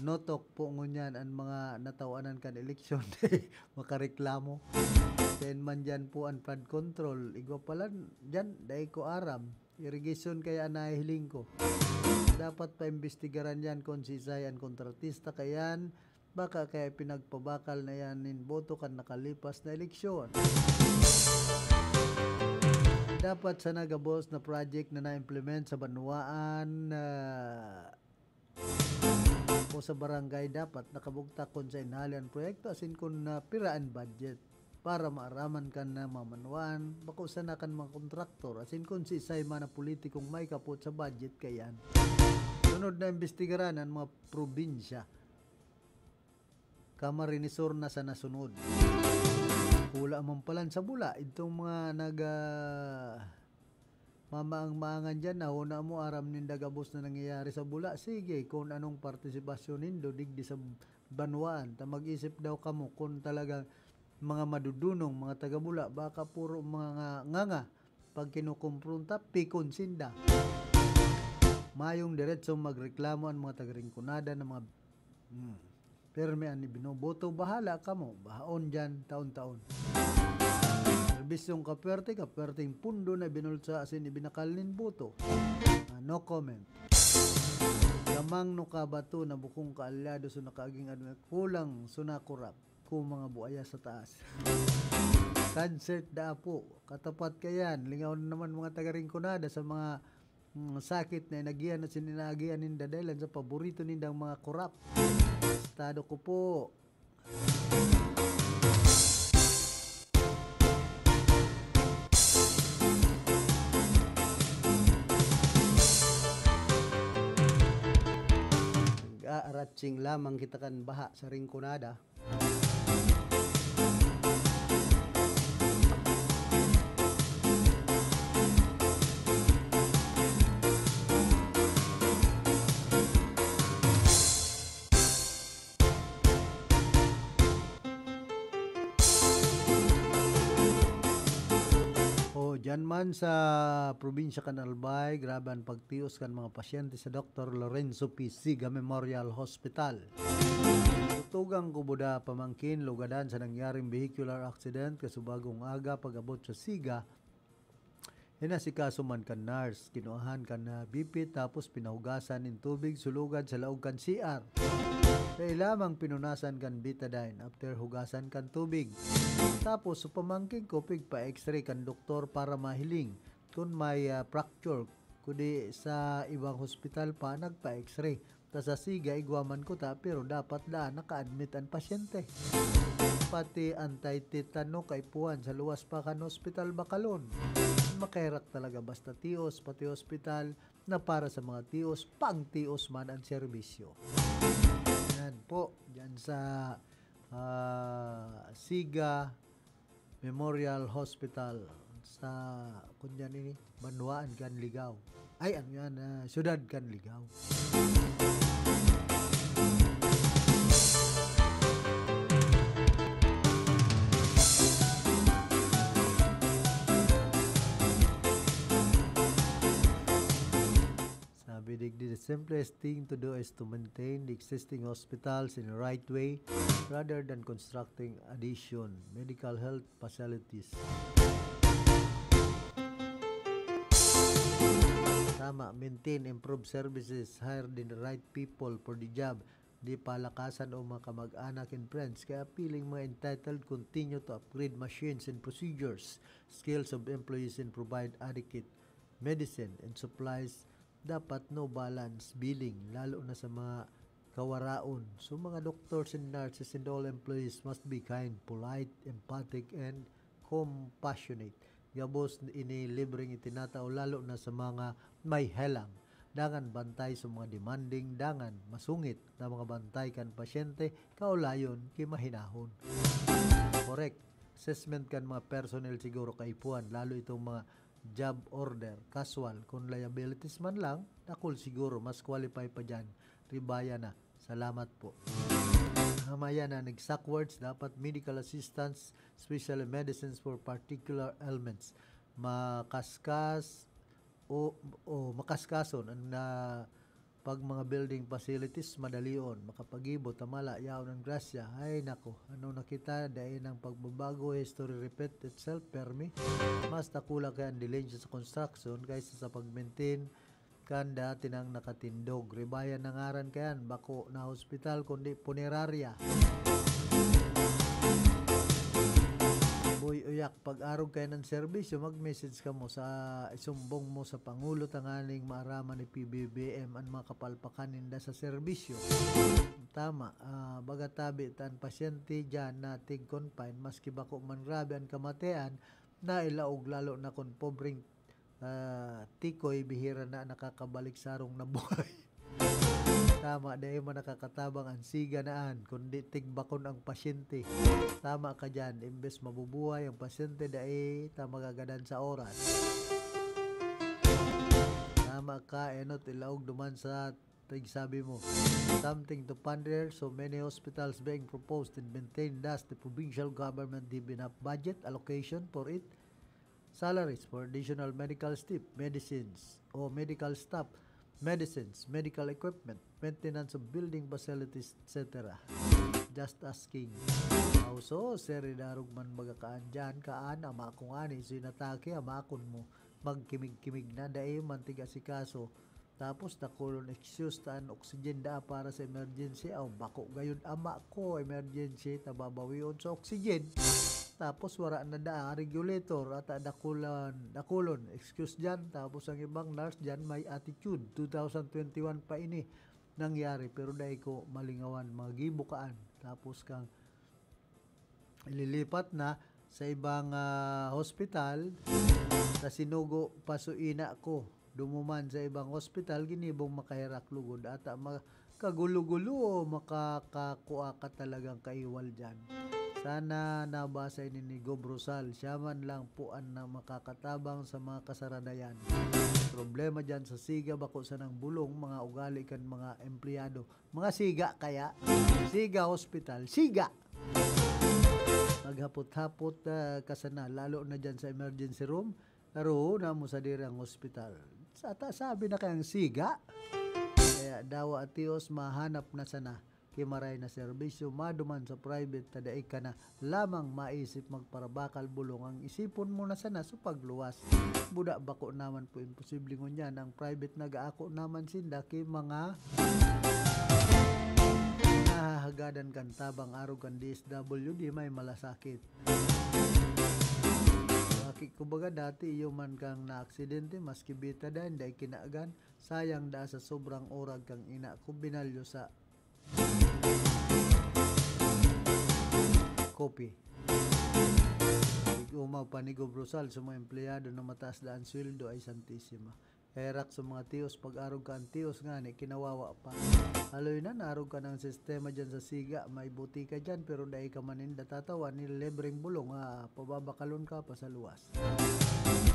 Notok po ngunyan an mga natawanan kan eleksyon. Makareklamo. Sen man dyan po an flood control. Igwa pala dyan, dai ko aram. Irrigation kaya an nahihiling ko. Dapat paimbestigaran yan kun siisay an kontratista kayan. Baka kaya pinagpabakal na yan nin boto kan nakalipas na eleksyon. Dapat sana gabos na project na na-implement sa banwaan, ah, o sa barangay, dapat nakabugtak kun saen hali an proyekto, asin kun, ah, pira an budget, para maaraman kan namamanwaan, bako sana kan mga kontraktor, asin kun siisay man na politikong may kapot sa budget kayan. Sunod na imbestigaran an mga probinsya. Camarines Sur na sa nasunod. Hula man palan sa Bula, idtong mga nag, ah, mamaang-maangan diyan, na huna mo, aram ninda gabos na nangyayari sa Bula. Sige, kun anong partisipasyon nindo digdi sa banwaan, ta mag-isip daw kamo kun talagang mga madudunong, mga taga Bula, baka puro mga nganga. Pag kinukumpronta, pikon sinda. Mayong diretsong magreklamo an mga taga Rinconada na mga, hmm, pirmi an ibinoboto. Bahala kamo, bahaon diyan taon-taon. Serbisyong kapwerte, kapwerteng pundo na binulsa asin ibinakal nin boto. Ah, no comment. Gamang no kabato na bukong kaalyado so nakaaging admi-, kulang so nakurap ko mga buaya sa taas. Concert da apo, katapat kayan, lingaw na naman mga taga Rinconada sa mga mm, sakit na inagihan na sininagihan ninda dahil sa paborito nindang mga korap. Estado ko po. Nag-aaratsing lamang kita kan baha sa Rinconada. O, dyan man sa probinsya kan Albay, grabe an pagtios kan mga pasyente sa Doktor Lorenzo P. Siga Memorial Hospital. Tutugang ko buda pamangkin, lugadan sa nangyaring vehicular accident kasubagong aga pag-abot sa Siga. Inasikaso man kan nurse, kinuahan kan, ah, B P, tapos pinahugasan nin tubig, sulugad sa laog kan C R. Dai lamang pinunasan kan betadine after hugasan kan tubig. Tapos, sa pamangkin ko, pigpa-X-ray kan doktor para mahiling kun may, ah, fracture, kundi sa ibang hospital pa nagpa-X-ray. Ta sa Siga, igwa man kuta, pero dapat daan naka-admit an pasyente. Pati anti-tetano kaipuhan sa luwas pa kan Hospital Bacalon. Makaherak talaga basta tios, pati hospital na para sa mga tios, pang-tios man ang serbisyo. Yan po, dyan sa, ah, Siga Memorial Hospital sa, kunyan ini, banwaan kan Ligao. Ay, ano yan, ah, siyudad kan Ligao. Sabi digdi, "The simplest thing to do is to maintain the existing hospitals in the right way rather than constructing addition medical health facilities." Tama, maintain, improve services, hire the right people for the job. Di palakasan o mga kamag-anak and friends. Kaya feeling mga entitled, continue to upgrade machines and procedures, skills of employees, and provide adequate medicine and supplies. Dapat no balance billing, lalo na sa mga kawaraon. So, mga doctors and nurses and all employees must be kind, polite, empathic, and compassionate. Gabos ini libreng itinatao, lalo na sa mga may helang. Dangan bantay sa mga demanding, dangan masungit na mga bantay kan pasyente, kaulayon ki mahinahon. Correct. Assessment kan mga personnel siguro kaipuhan, lalo itong mga job order, casual, kun liabilities man lang, dakul siguro, mas qualify pa dyan. Ribaya na. Salamat po. Hamaya na, nag-exact words, dapat medical assistance, especially medicines for particular ailments. Makaskas o, o makaskason ang na pag mga building facilities, madalion, makapag-ibo, tamala, yaon ang grasya. Ay, nako, ano na kita, dai nang pagbabago, history repeat itself, permi. Mas dakula kaya ang delay sa construction kaysa sa pag-maintain kan dati nang nakatindog. Ribaya na ngaran kayan, bako na hospital, kundi punerarya. Boy Uyak, pag-arog kayo ng serbisyo, mag-message ka mo sa, isumbong mo sa Pangulo tanganing maaraman ni P B B M ang mga kapalpakan ninda sa serbisyo. Tama, ah, baga tabi ta an pasyente diyan na tig-confine, maski bako man grabe an kamatian, nailaog lalo na kun pobreng, ah, tikoy, bihira na nakakabalik sa arog na buhay. Tama, dai man nakakatabang ang siga na an, kundi tigbakon ang pasyente. Tama ka diyan, imbes mabubuhay ang pasyente, dai ta magagadan sa oras. Tama ka, enot ilaog duman sa tigsabi mo. Something to ponder, so many hospitals being proposed and maintained, does the provincial government have enough budget allocation for it? Salaries for additional medical staff, medicines, o medical staff, medicines, medical equipment, maintenance of building facilities, et cetera. Just asking. Aw, so, sir, idarog man baga kaan dyan, kaan, ama ko ngani, so inatake, ama akon mo. Magkimig-kimig na, dai man tig-asikaso. Tapos, dakulon excuse ta an oxygen daa para sa emergency. Aw, bako gayud, ama ko, emergency, ta babawion sa oxygen. Tapos wara na daa regulator, ata dakulan, dakulon, excuse diyan. Tapos ang ibang nurse diyan may attitude. Two thousand twenty-one pa ini nangyari, pero dai ko malingawan, mga gibukaan. Tapos kang ililipat na sa ibang, ah, hospital, sa Sinugo, pasuina ko. Dumuman sa ibang hospital, ginibong makaherak lugod. Ata ma-, kagulo-gulo, makakakua ka talagang kaiwal diyan. Sana nabasa ini ni Gob Rosal. Siya man lang po an na makakatabang sa mga kasaradayan. Problema diyan sa Siga, bako sanang bulong, mga ugali kan mga empleyado. Mga siga kaya? Siga Hospital. Siga! Maghapot-hapot, ah, ka sana, lalo na diyan sa emergency room. Pero namo sadiri ang hospital. Sa ta-, sabi na kayang siga. Kaya dawa atios, mahanap na sana ki maray na serbisyo, maduman sa private, ta dai ka na lamang maisip magparabakal bulong. Ang isipon mo na sana sa pagluwas. Buda bako naman po imposible ngunyan. Ang private nag-aako naman sinda ki mga nahahagadan kan tabang arog kan D S W D may malasakit. Aki, kumbaga, dati iyo man kang naaksidente, maski bita dayan, dai kinagan, sayang daa sa sobrang urag kang ina ko, binalyo sa kopi. Ig-umaw, panigob Rosal sa mga empleyado na mataas daan sweldo ay santisima. Herak sa mga tios, pag-arog ka ang tios ngani, kinawawa pa. Haloy na, naarog ka ng sistema dyan sa Siga. May butika dyan, pero dai ka maninda tatawan, nililibreng bulong, ah, pababakalon ka pa sa luwas.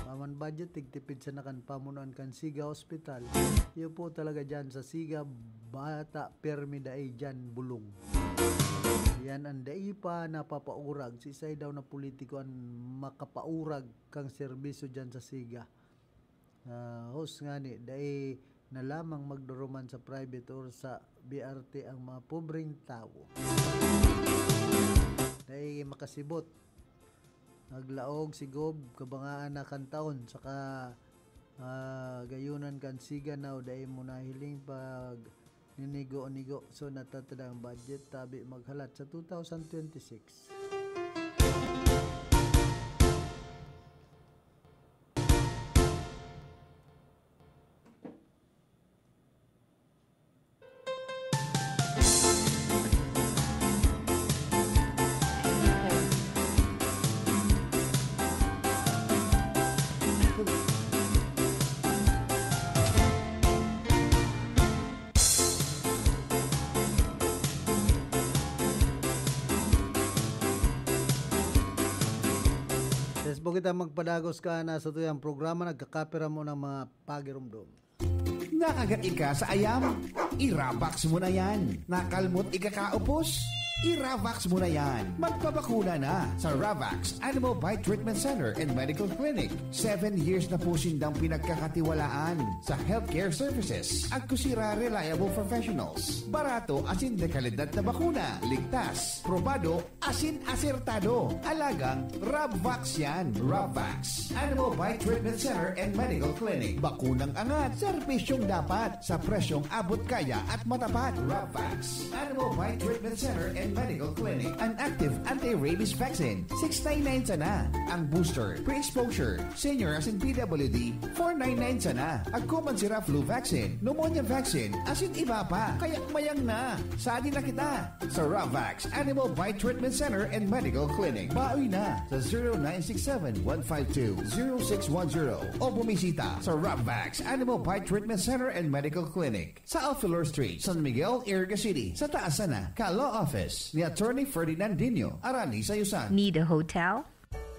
Paman budget, tigtipid sana kan pamunuan kan Siga Hospital. Iyo po talaga dyan sa Siga, bata, permi dai dyan, bulong. Yan ang dai pa napapaurag. Sisay daw na politiko ang makapaurag kang serbisyo dyan sa Siga? Ah, hos ngani, dai na lamang magduruman sa private or sa B R T ang mga pobreng tawo. Dai makasibot. Naglaog si Gob, kabangaan na kan taon, saka, ah, gayunan kan Siga now, dai mo nahiling pag ninigo-nigo. So, natatada ang budget, tabi maghalat sa two thousand twenty-six. Sa Esbo kita magpadagos ka na sa tuyang programa, nagkakapira mo ng mga pagirumdom. Nakagat ika sa ayam? I-Ravax mo na yan. Nakalmot ikakaupos? I-Ravax mo na yan. Magpabakuna na sa Ravax Animal Bite Treatment Center and Medical Clinic. Seven years na po sindang pinagkakatiwalaan sa healthcare services. Agkusira reliable professionals. Barato asin dekalidad na bakuna. Ligtas, probado, asin asertado. Alagang Rabvax yan. Rabvax. Animal Bite Treatment Center and Medical Clinic. Bakunang angat, serbisyong dapat, sa presyong abot kaya at matapat. Rabvax. Animal Bite Treatment Center and Medical Clinic. An active anti-rabies vaccine, six nine nine sana. Ang booster, pre-exposure, senior asin P W D, four nine nine sana. Agkuman sira flu vaccine, pneumonia vaccine, asin iba pa. Kaya mayang na. Sadi na kita sa Ravax Animal Bite Treatment Center and Medical Clinic. Baoy na sa zero nine six seven, one five two, zero six one zero o bumisita sa Ravax Animal Bite Treatment Center and Medical Clinic sa Alfilor Street, San Miguel, Iriga City, sa taas sana ka Law Office ni Attorney Ferdinand Dino, Arani Sayusan. Need a hotel?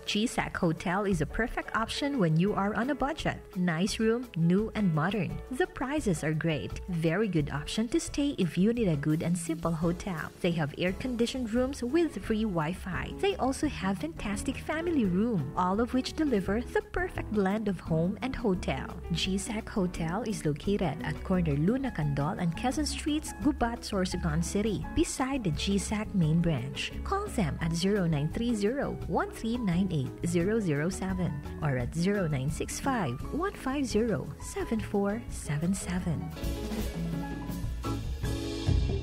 G SAC Hotel is a perfect option when you are on a budget. Nice room, new and modern. The prices are great. Very good option to stay if you need a good and simple hotel. They have air-conditioned rooms with free Wi-Fi. They also have fantastic family room, all of which deliver the perfect blend of home and hotel. G SAC Hotel is located at corner Luna Candol and Quezon Streets, Gubat, Sorsogon City, beside the G SAC main branch. Call them at zero nine three zero, one three nine eight, zero zero seven or at zero nine six five, one five zero, seven four seven seven.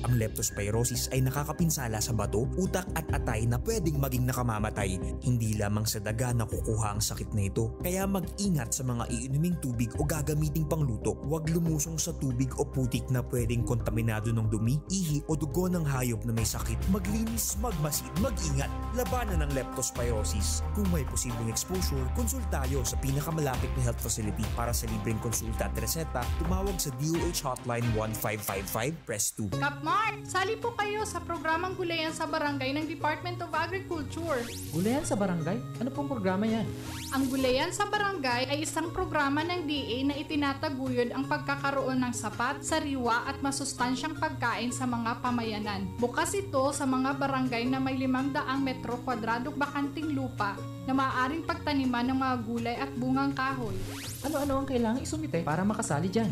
Ang Leptospirosis ay nakakapinsala sa bato, utak at atay na pwedeng maging nakamamatay. Hindi lamang sa daga nakukuha ang sakit na ito, kaya mag-ingat sa mga iinuming tubig o gagamiting pangluto. Huwag lumusong sa tubig o putik na pwedeng kontaminado ng dumi, ihi o dugo ng hayop na may sakit. Maglinis, magmasid, mag-ingat. Labanan ang leptospirosis. Kung may posibleng exposure, konsulta tayo sa pinakamalapit na health facility. Para sa libreng konsulta at reseta, tumawag sa D O H Hotline one five five five, press two. Kapmar, sali po kayo sa programang Gulayan sa Barangay ng Department of Agriculture. Gulayan sa Barangay? Ano pong programa yan? Ang Gulayan sa Barangay ay isang programa ng D A na itinataguyod ang pagkakaroon ng sapat, sariwa at masustansyang pagkain sa mga pamayanan. Bukas ito sa mga barangay na may limang daang metro kwadradong bakanting lupa na maaaring pagtaniman ng mga gulay at bungang kahoy. Ano-ano ang kailangang isumite para makasali dyan?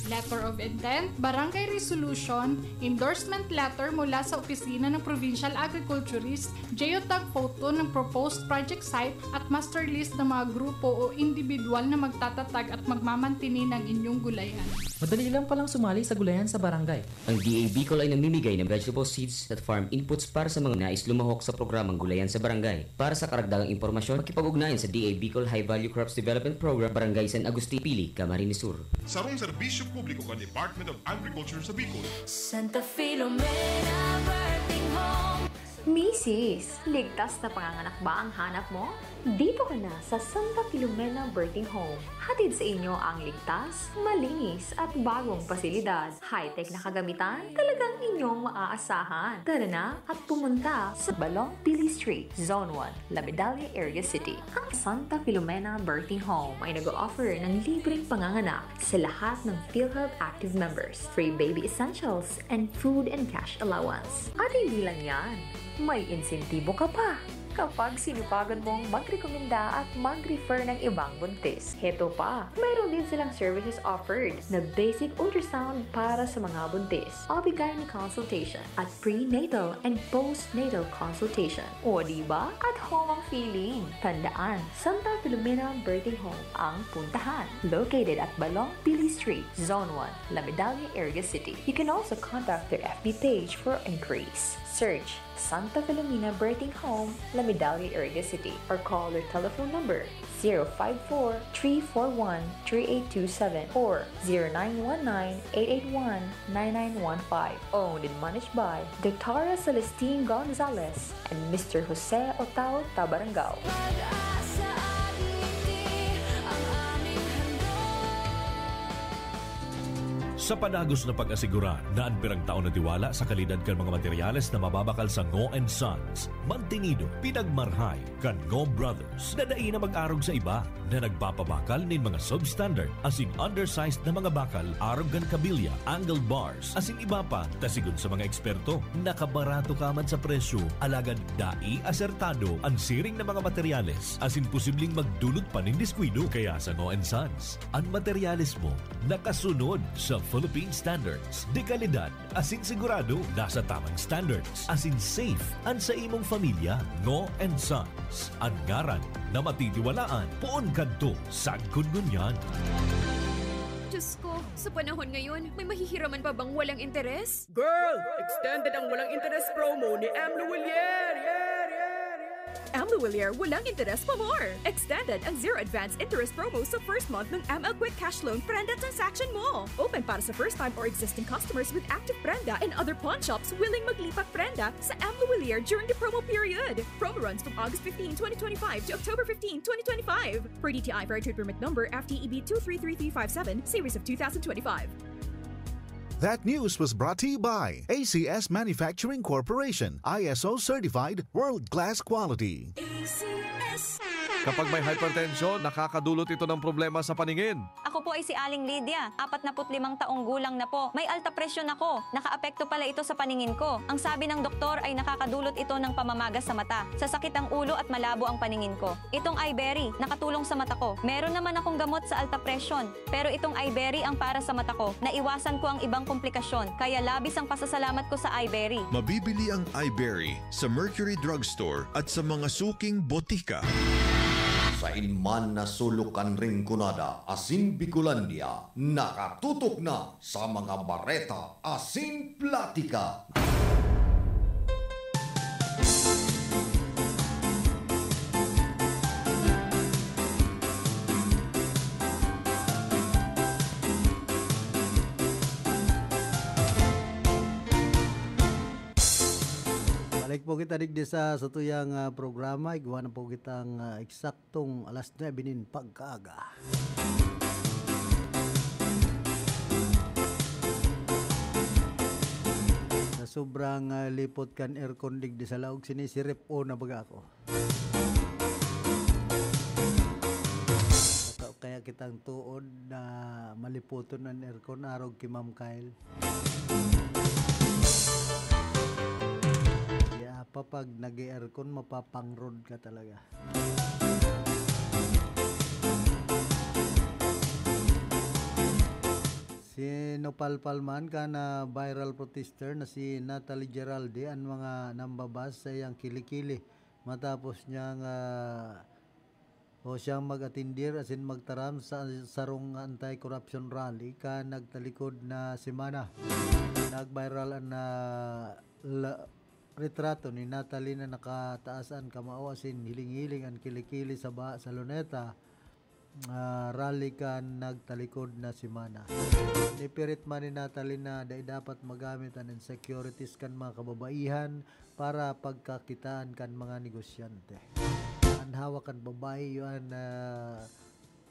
Letter of intent, barangay resolution, endorsement letter mula sa opisina ng provincial agriculturist, geotag photo ng proposed project site at master list ng mga grupo o individual na magtatatag at magmamantini ng inyong gulayan. Madali lang palang sumali sa Gulayan sa Barangay. Ang D A Bicol ay namimigay ng vegetable seeds at farm inputs para sa mga nais lumahok sa programang Gulayan sa Barangay. Para sa karagdagang impormasyon, makipag-ugnayan sa D A Bicol High Value Crops Development Program, Barangay San Agustin, Pili, Camarines Sur. Sarong serbisyo publiko kan Department of Agriculture sa Bicol. Santa Filomena Birthing Home. Misis, ligtas na panganganak ba ang hanap mo? Dito ka na sa Santa Filomena Birthing Home. Hatid sa inyo ang ligtas, malinis at bagong pasilidad. High-tech na kagamitan, talagang inyong maaasahan. Tara na at pumunta sa Balong Pili Street, Zone one, La Medalla, Iriga City. Ang Santa Filomena Birthing Home ay nag-o-offer ng libreng panganganak sa lahat ng PhilHealth active members, free baby essentials, and food and cash allowance. At hindi lang yan, may insentibo ka pa kapag sinupagan mong magrekomenda at mag-refer ng ibang buntis. Heto pa, mayroon din silang services offered na basic ultrasound para sa mga buntis, O B-gyne consultation, at prenatal and postnatal consultation. O di ba? At home ang feeling. Tandaan, Santa Filomena Birthing Home ang puntahan. Located at Balong Pili Street, Zone one, La Medalla, Iriga City. You can also contact their F B page for inquiries. Search Santa Filomena Birthing Home, La Medalla, Iriga City, or call their telephone number zero five four, three four one, three eight two seven or zero nine one nine, eight eight one, nine nine one five. Owned and managed by Doctora Celestine Gonzalez and Mister Jose Otao Tabarangao. Pag-asa at ngiti ang aming handog. Sa padagos na pag-asigurar na an pirang taon na tiwala sa kalidad kan mga materyales na mababakal sa Ngo and Sons, mantinido, pinagmarhay kan Ngo Brothers na dai na mag-arog sa iba, na nagpapabakal nin mga substandard asin undersized na mga bakal arog kan kabilya, angled bars, asin iba pa, ta sigon sa mga eksperto, nakabarato ka man sa presyo, alagad dai asertado an siring na mga materyales, asin posibleng magdulot pa nin diskuido. Kaya sa Ngo and Sons, an materyales mo nakasunod sa Philippine Standards de Calidad, asin sigurado nasa tamang standards, asin safe an sa imong pamilya. Ngo and Sons, an ngaran na matitiwalaan poon kadto sagkod ngunyan. Diyos ko, sa panahon ngayon, may mahihiraman pa bang walang interes? Girl! Extended ang walang interes promo ni M. Lhuillier! Yeah, yeah, yeah! M. Lhuillier, walang interes pa more! Extended ang zero advance interest promo sa first month ng M L Quick Cash Loan Prenda transaction mo! Open para sa first time or existing customers with active Prenda and other pawn shops willing maglipat Prenda sa M. Lhuillier during the promo period. Promo runs from August fifteen, twenty twenty-five to October fifteen, twenty twenty-five. Per D T I Fair Trade Permit Number F T E B two three three three five seven, series of two thousand twenty-five. That news was brought to you by A C S Manufacturing Corporation, I S O certified, world-class quality. A C S. Kapag may hypertension, nakakadulot ito ng problema sa paningin. Ako po ay si Aling Lydia, apat na put limang taong gulang na po. May alta presyon ako. Nakaapekto pala ito sa paningin ko. Ang sabi ng doktor ay nakakadulot ito ng pamamaga sa mata, sasakit ang ulo at malabo ang paningin ko. Itong Iberry, nakatulong sa mata ko. Meron naman akong gamot sa alta presyon, pero itong Iberry ang para sa mata ko. Naiwasan ko ang ibang komplikasyon, kaya labis ang pasasalamat ko sa Iberry. Mabibili ang Iberry sa Mercury Drugstore at sa mga suking botika. Kain man na sulok kan Rinconada asin Bicolandia, nakatutok na sa mga bareta asin platika. Balik po kita digdi sa satuyang, ah, programa. Igwa na po kitang, ah, eksaktong alas nuebe nin pagkaaga. Sa sobrang, ah, lipot kan aircon digdi sa laog, sinisirip-on na baga ako. Baka kaya kitang tuod na malipoton an aircon, arog ki Ma'am Kyle. Kaya pa, pag nag-aircon, mapapangrod ka talaga. Sinupalpal man kan, ah, viral protester na si Natalie Geralde an mga nambabas sa iyang kilikili matapos niyang, ah, o siyang mag-atindir asin magtaram sa sarong anti-corruption rally kan nagtalikod na semana. Nag-viral an, ah, la-, retrato ni Natalie na nakataas an kamao asin hiling-hiling an kilikili sa baha sa Luneta, ah, rally kan nagtalikod na semana. Nipirit man ni Natalie na dai dapat magamit an insecurities kan mga kababaihan para pagkakitaan kan mga negosyante. An hawak kan babae, iyo an, ah,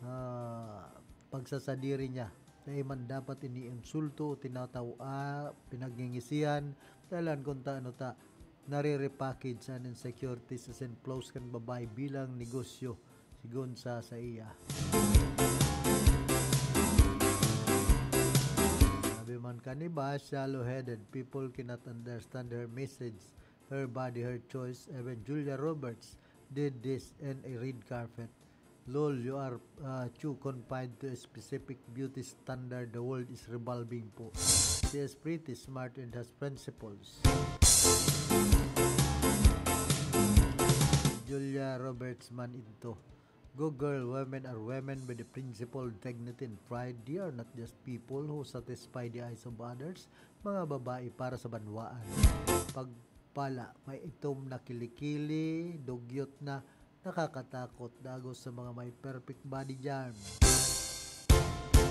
ah, pagsasadiri niya. Dai man dapat iniinsulto o tinatawa, pinagngingisihan, dalan kun ta ano ta, nare-repackage an insecurities asin flaws kan babae bilang negosyo, sigon sa saiya. Sabi man kan iba, shallow-headed people cannot understand her message, her body, her choice. Even Julia Roberts did this in a red carpet. Lol, you are, uh, too confined to a specific beauty standard the world is revolving po. She is pretty smart and has principles. Julia Roberts man into. Go girl, women are women with a principle, dignity, and pride. They are not just people who satisfy the eyes of others. Mga babae para sa banwaan. Pagpala, may itom na kilikili, dugyot na, nakakatakot, dagos sa mga may perfect body dyan.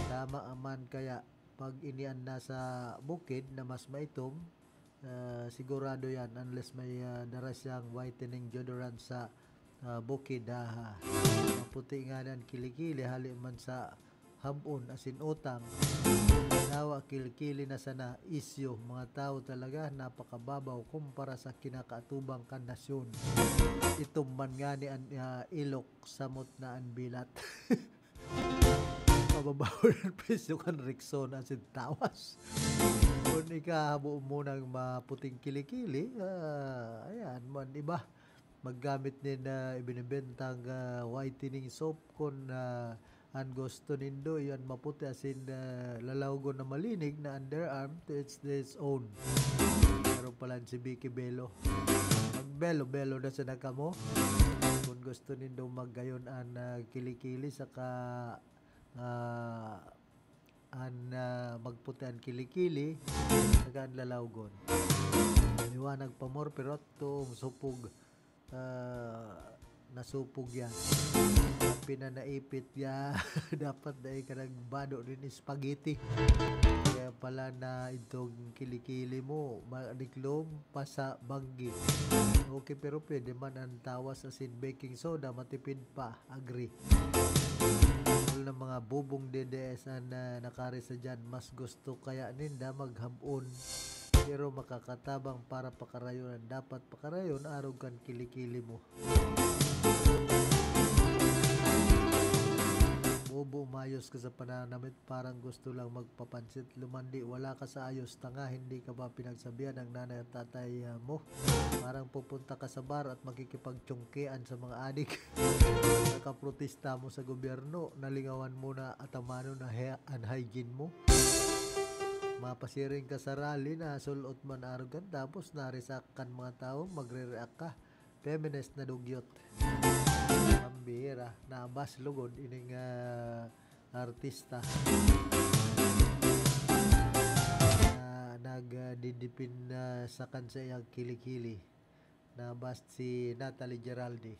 Tama man kaya, pag inian na sa bukid na mas maitom, ah, sigurado yan, unless may, ah, dara siyang whitening deodorant sa, ah, bukid, ha, ha. Maputi nga nan kilikili, hali man sa habon asin utang. Yawa, kilikili na sana isyu. Mga tawo talaga, napakababaw kumpara sa kinakaatubang kan nasyon. Itom man ngani an, ah, ilok, samot na an bilat. Mababaw an presyo kan Rexona asin tawas. Kun ika habo mo nang maputing kilikili, ah, ayan man iba. Maggamit nin, ah, ibinibentang, ah, whitening soap kun, ah, an gusto nindo, iyo an maputi asin, ah, lalawgon na malinig na underarm to each his own. Meron pala si Vicky Bello. Magbelo-belo na sana kamo. Kun gusto nindo maggayon an, ah, kilikili saka, ah, an, ah, magputi an kilikili, saka an lalawgon. Liwanag pa more, pero toong supog, ah, nasupog yan. Pinanaipit ya, dapat dai ka nagbado nin spaghetti. Kaya pala na itong kilikili mo, madiklom pa sa banggi. Okay, pero pwede man an tawas asin baking soda, matipid pa. Agree. Wala na mga bubong D D S an, ah, nakari sa dyan. Mas gusto kaya ninda maghab-on. Pero makakatabang para pakarayon an dapat pakarayon, arog kan kilikili mo. Bobo, umayos ka sa pananamit, parang gusto lang magpapansit. Lumandi, wala ka sa ayos, tanga, hindi ka ba pinagsabihan ng nanay at tatay, ah, mo? Parang pupunta ka sa bar at makikipagtsongkean sa mga adik. Nakaprotesta mo sa gobyerno, nalingawan mo na atamanon na he-, an hygiene mo. Mapasiring ka sa rally na sul-ot man arog kan, tapos narisak kan mga tawo, magre-react ka. Feminist na dugyot. Pambihira, nabas lugod ining, ah, artista na nagdidipin, ah, sa kan saiyang kilikili. Nabas si Natalie Geraldi.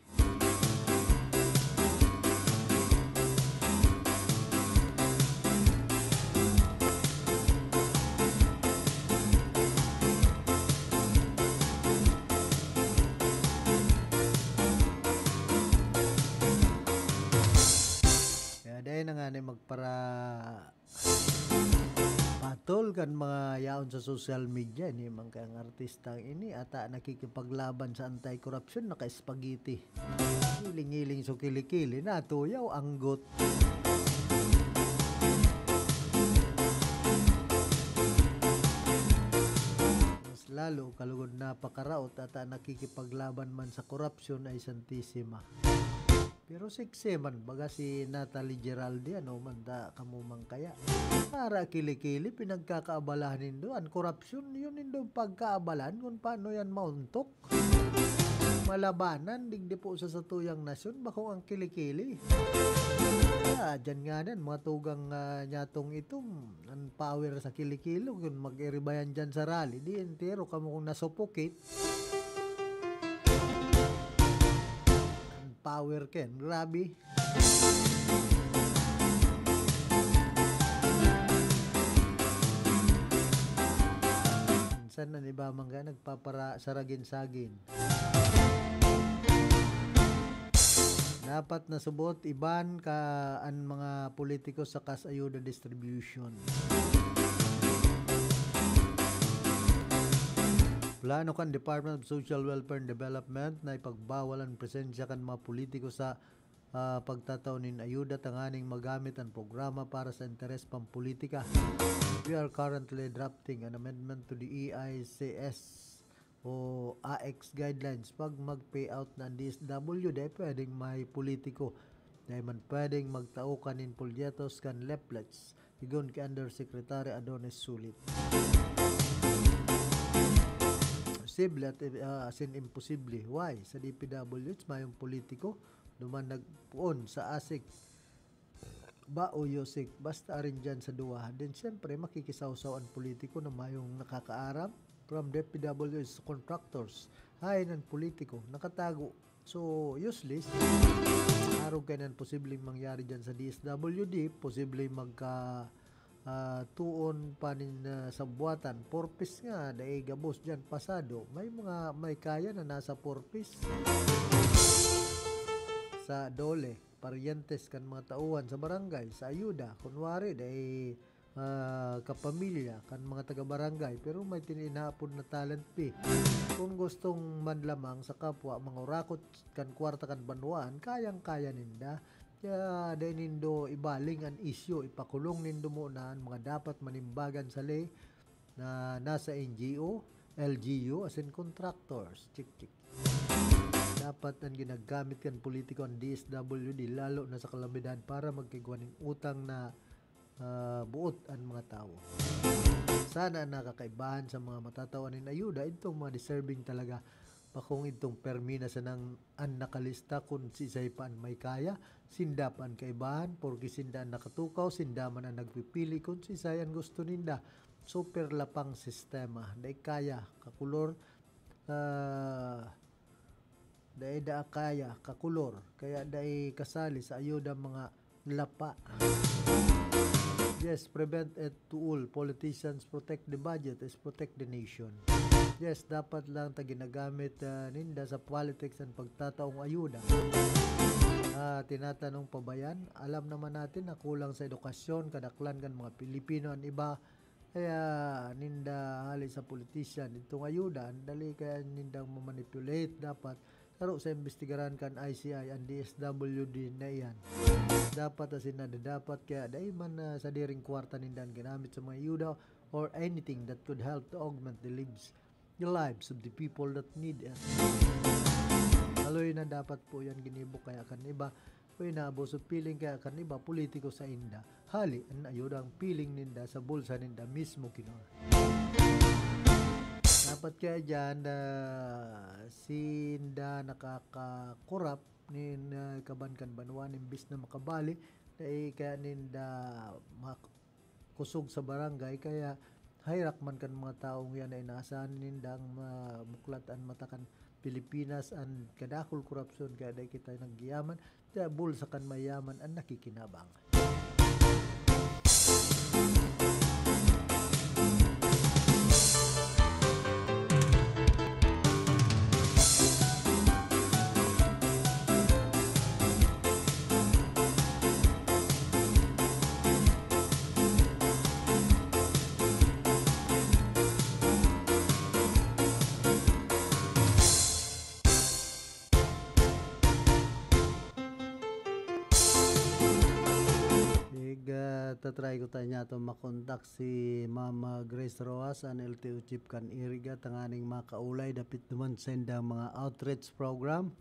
Kaya dai na ngani magpara-, patol kan mga yaon sa social media, ini man kaya ang artistang ini, ata nakikipaglaban sa anti-corruption, naka-spaghetti. Hiling-hiling so kilikili, natuyaw, anggot. Mas lalo, kalugod na pakaraot, ata nakikipaglaban man sa korupsyon ay Santisima. Pero sexy man, baga si Natalie Geraldi, ano man ta, kamo man kaya. Para kilikili, pinagkakaabalahan nindo. An korupsyon, yun nindo pagkaabalan kung paano yan mauntok. Malabanan, digdi po sa satuyang nasyon, bakong ang kilikili. Kaya, dyan nga nan, mga tugang, ah, nyatong itom, ang power sa kilikili, kung mag-iribayan dyan sa rally, di entero kamo kung nasupukit. Ang power ken, grabe. Minsan na ni ba mangga nagpapara-, saragin-sagin. Dapat nasubot iban ka an mga politiko sa kas ayuda distribution. Plano kan Department of Social Welfare and Development na ipagbawal an presensya kan mga politiko sa, ah, pagtatao nin ayuda tanganing magamit an programa para sa interes pampolitika. We are currently drafting an amendment to the E I C S o A X guidelines. Pag mag-payout na an D S W, dai pwedeng may politiko. Dai man pwedeng magtao kan nin polyetos kan leaflets. Sigon ki Undersecretary Adonis Sulit. Posible at, ah, as in imposible. Why? Sa D P W H, mayong politiko, duman nagpoon sa ASEC, ba o yosek, basta arin dyan sa duwa. Then, siyempre, makikisawsaw an politiko na mayong nakakaaram from D P W H sa contractors. Hain an politiko, nakatago. So, useless. Arog kaiyan posibleng mangyari dyan sa D S W D, posibleng magka, ah, tuon pa nin, ah, sabwatan. Four Ps nga, dai gabos dyan, pasado. May mga, may kaya na nasa four Ps. Sa DOLE, paryentes kan mga tauhan sa barangay, sa ayuda, kunwari, dai, ah, kapamilya kan mga taga-barangay, pero may tini-, inaapod na talent fee. Kung gustong manlamang sa kapwa, mangurakot kan kwarta kan banwaan, kayang-kaya ninda. Kaya dai nindo ibaling an isyu, ipakulong nindo muna an mga dapat manimbagan sa ley na nasa N G O, L G U, as in contractors. Chik, chik. Dapat an ginagamit kan politiko an D S W D, lalo na sa kalamidad, para magkaigwa nin utang na, ah, buot an mga tawo. Sana an nakakaibahan sa mga matatawan nin ayuda, idtong mga deserving talaga. Bakong idtong permi na sanang an nakalista kun siisay pa an may kaya, sinda pa an kaibahan, porke sinda an nakatukaw, sinda man an nagpipili kun siisay an gusto ninda. Super lapang sistema. Dai kaya, kakulor, ah, dai daa kaya, kakulor. Kaya dai kasali sa ayuda mga lapa. Yes, prevent it to all. Politicians protect the budget is protect the nation. Yes, dapat lang ta ginagamit, ah, ninda sa politics an pagtataong ayuda. Ah, tinatanong pa ba yan? Alam naman natin na kulang sa edukasyon, kadaklan kan mga Pilipino an iba. Kaya ninda hali sa politician, itong ayuda, ang dali kaya nindang mamanipulate. Dapat saro sa imbestigaran kan I C I an D S W D na iyan. Dapat asin na dapat kaya dai man na sadiring kwarta ninda an ginamit sa mga ayuda or anything that could help to augment the lives, the lives of the people that need it. Haloy na dapat po yan ginibo kaya kan iba, o inaabuso piling kaya kan iba politiko sa inda. Hali, an ayuda ang piling ninda sa bulsa ninda mismo, kinor. Dapat kaya dyan, ah, si da nakakakurap nin, ah, kaban kan banwa, imbis na makabali, dai kaya ninda mak-, kusog sa barangay, kaya herak man kan mga taong yan na inaasahan nindang mabuklat an mata kan Pilipinas, an kadakul korupsyon, kaya dai kita nagyaman, kaya bulsa kan mayaman an nakikinabang. Ig, ah, tatry ko ta niya to makontak si Ma'am, ah, Grace Rojas, an L T O chief kan Iriga, tanganing makaulay dapit duman sa indang mga outreach program.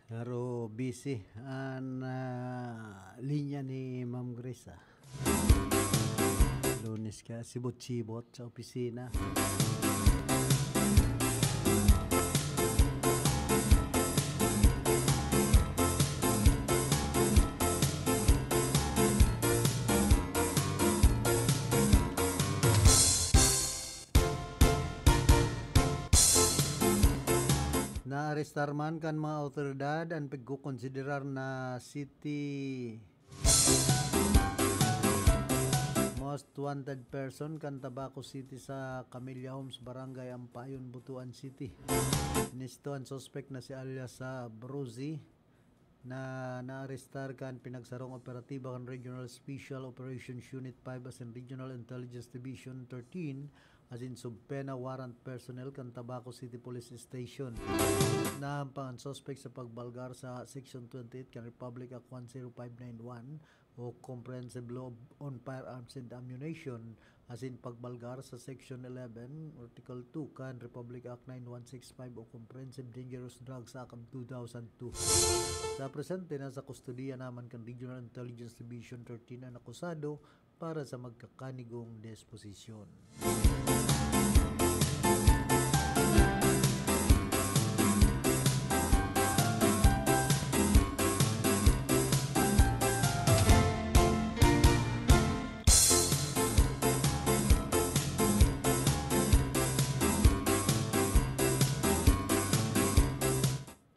Pero busy an, ah, linya ni Ma'am Grace, ah. Lunes ka, sibot-sibot sa opisina. Naarestar man kan mga awtoridad an pagkokonsiderar na city most wanted person kan Tabaco City sa Camella Homes, Barangay Ampayon, Butuan City. Nisto an suspek na si alias, ah, Bruzy, na naarestar kan pinagsarong operatiba kan Regional Special Operations Unit five asin Regional Intelligence Division thirteen asin subpoena warrant personnel kan Tabaco City Police Station. Nahampang an suspek sa pagbalgar sa Section twenty-eight kan Republic Act one zero five nine one o Comprehensive Law on Firearms and Ammunition asin pagbalgar sa Section eleven, Article two kan Republic Act nine one six five o Comprehensive Dangerous Drugs Act of two thousand two. Sa presente, nasa kustodiya naman kan Regional Intelligence Division thirteen an akusado para sa magkakanigong disposisyon.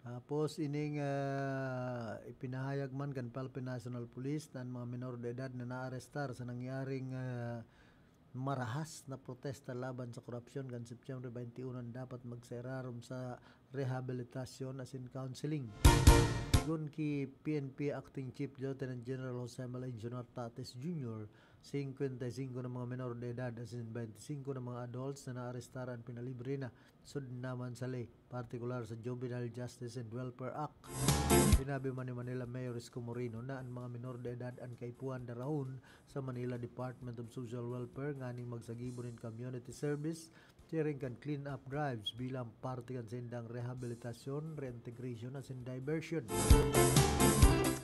Tapos ining, ah, ipinahayag man kan Philippine National Police na an mga menor de edad na naarestar sa nangyaring, ah, marahas na protesta laban sa korupsyon kan Setyembre twenty-one an dapat magserarom sa rehabilitasyon asin counseling. Sigon ki P N P Acting Chief Lieutenant General Jose Malencio Nartates Junior, singkwenta y singko na mga menor de edad asin bente singko na mga adults na naarestar an pinalibre na sud naman sa ley, partikular sa Juvenile Justice and Welfare Act. Sinabi man ni Manila Mayor Isko Moreno na an mga menor de edad an kaipuhan darahon sa Manila Department of Social Welfare nganing magsagibo nin community service, siring kan clean-up drives bilang parte kan saindang rehabilitasyon, reintegration asin diversion.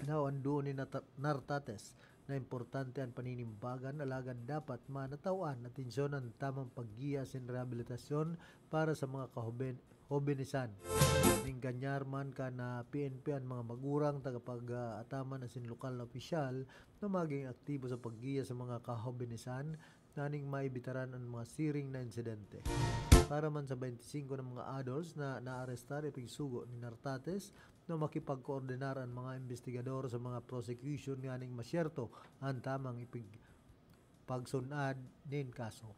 Now, an duon ni Nata-, Nartates na importante an paninimbagan, alagad dapat manataw-an atensyon an tamang paggiya asin rehabilitasyon para sa mga kahoben-, hobenisan. Ning kanyar man kan, ah, P N P an mga magurang, tagapag-ataman asin lokal na opisyal na maging aktibo sa paggiya sa mga kahobenisan nganing maibitaran an mga siring na insidente. Para man sa bente singko na mga adults na naarestar, ipigsugo ni Nartates na makipagkoordinar an mga imbestigador sa mga prosecution nganing masyerto an tamang ipig-, pagsun-ad nin kaso.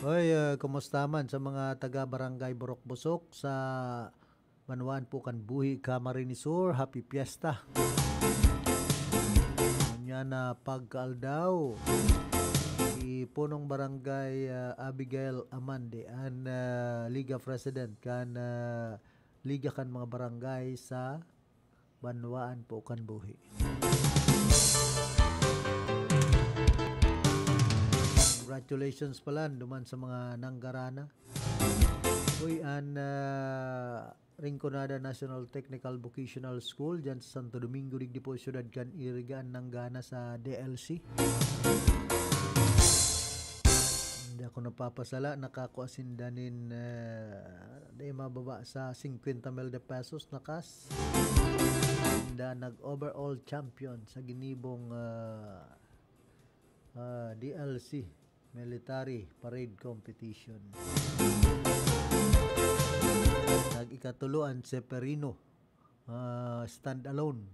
Hoy, ah, kumusta man sa mga taga Barangay Borok Busok sa banwaan po kan buhi, Camarines Sur? Happy Fiesta! Ngunyan na pagkaaldaw, si Punong Barangay, ah, Abigail Amande, an, ah, Liga President kan, ah, Liga kan mga Barangay sa banwaan po kan buhi. Congratulations pala duman sa mga nanggarana. Uy, an, ah, Rinconada National Technical Vocational School, dyan sa Santo Domingo, digdi po, syudad kan Iriga, an nanggana sa D L C. Hindi ako napapasala, nakakua sinda nin, ah, di mababa sa singkwenta mil de pesos na cash. Sinda nag-overall champion sa ginibong, ah, ah, D L C Military Parade Competition. Nag-ikatulo an Seferino, ah, Standalone.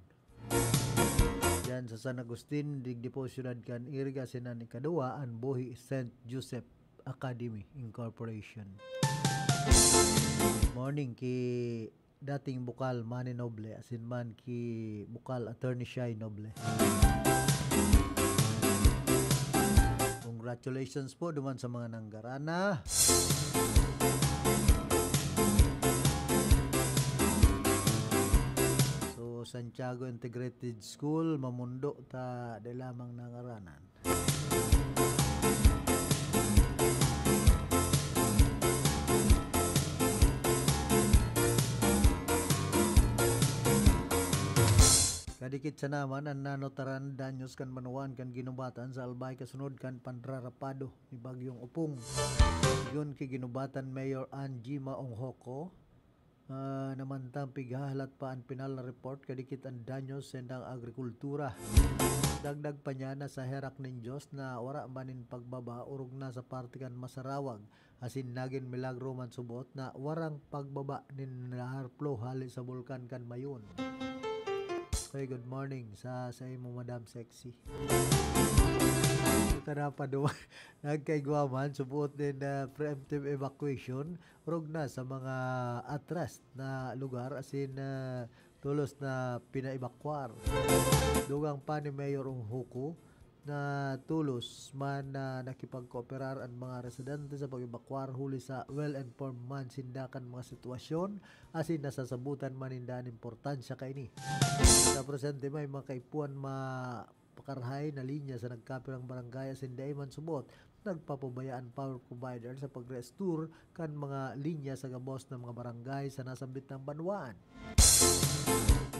Diyan sa San Agustin, digdi po syudad kan Iriga, asin an ikaduwa, an Buhi Saint Joseph Academy Incorporation. Morning ki dating bukal Manny Noble, asin man ki bukal Attorney Shai Noble. Congratulations po duman sa mga nanggarana. So, Santiago Integrated School, mamundo ta di lamang nangaranan. Kadikit sana man an nanotaran danyos kan banwaan kan Guinobatan sa Albay kasunod kan panrarapado ni Bagyong Opong. Sigon ki Guinobatan Mayor Angie Maonghoko, ah, na mantang pighahalat pa an pinal na report kadikit an danyos sa indang agrikultura. Dagdag pa niya na sa herak nin Dios na wara man nin pagbaba orog na sa parte kan Masarawag, asin nagin milagro man subot na warang pagbaba nin lahar flow hale sa bulkan kan Mayon. Hey, good morning sa, sa imo, Madam Sexy. Ito na pa duman. Nagkaigwa man, subot nin, ah, preemptive evacuation, orog na sa mga at risk na lugar, asin, ah, tolos na pinaebakwar. Dugang pa ni Mayor Onghuku na tolos man na nakipagkooperar an mga residente sa pag-ebakwar, huli sa well-informed man sinda kan mga sitwasyon, asin nasasabutan man ninda an importansya kaini. Sa presente, may mga kaipuhan ma-, pakarahay na linya sa nagkapirang barangay, asin dai man subot nagpapabaya an power provider sa pag-restore kan mga linya sa gabos na mga barangay sa nasambit na banwaan.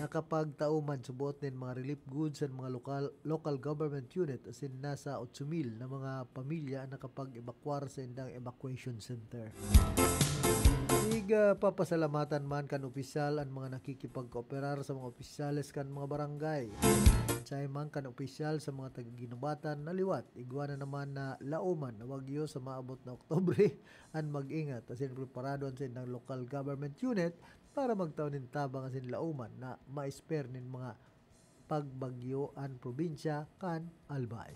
Nakapagtao man subot nin mga relief goods an mga lokal, local government unit, asin nasa otso mil na mga pamilya an nakapag-ebakwar sa indang evacuation center. Ig, ah, papasalamatan man kan opisyal an mga nakikipagkooperar sa mga opisyales kan mga barangay. Siya man kan opisyal sa mga taga-Guinobatan na liwat, igwa na naman na laoman na wagyo sa maabot na Oktubre an mag-ingat, asin preparado an saindang local government unit para magtao nin tabang asin laoman na ma-spare nin mga pagbagyo an probinsya kan Albay.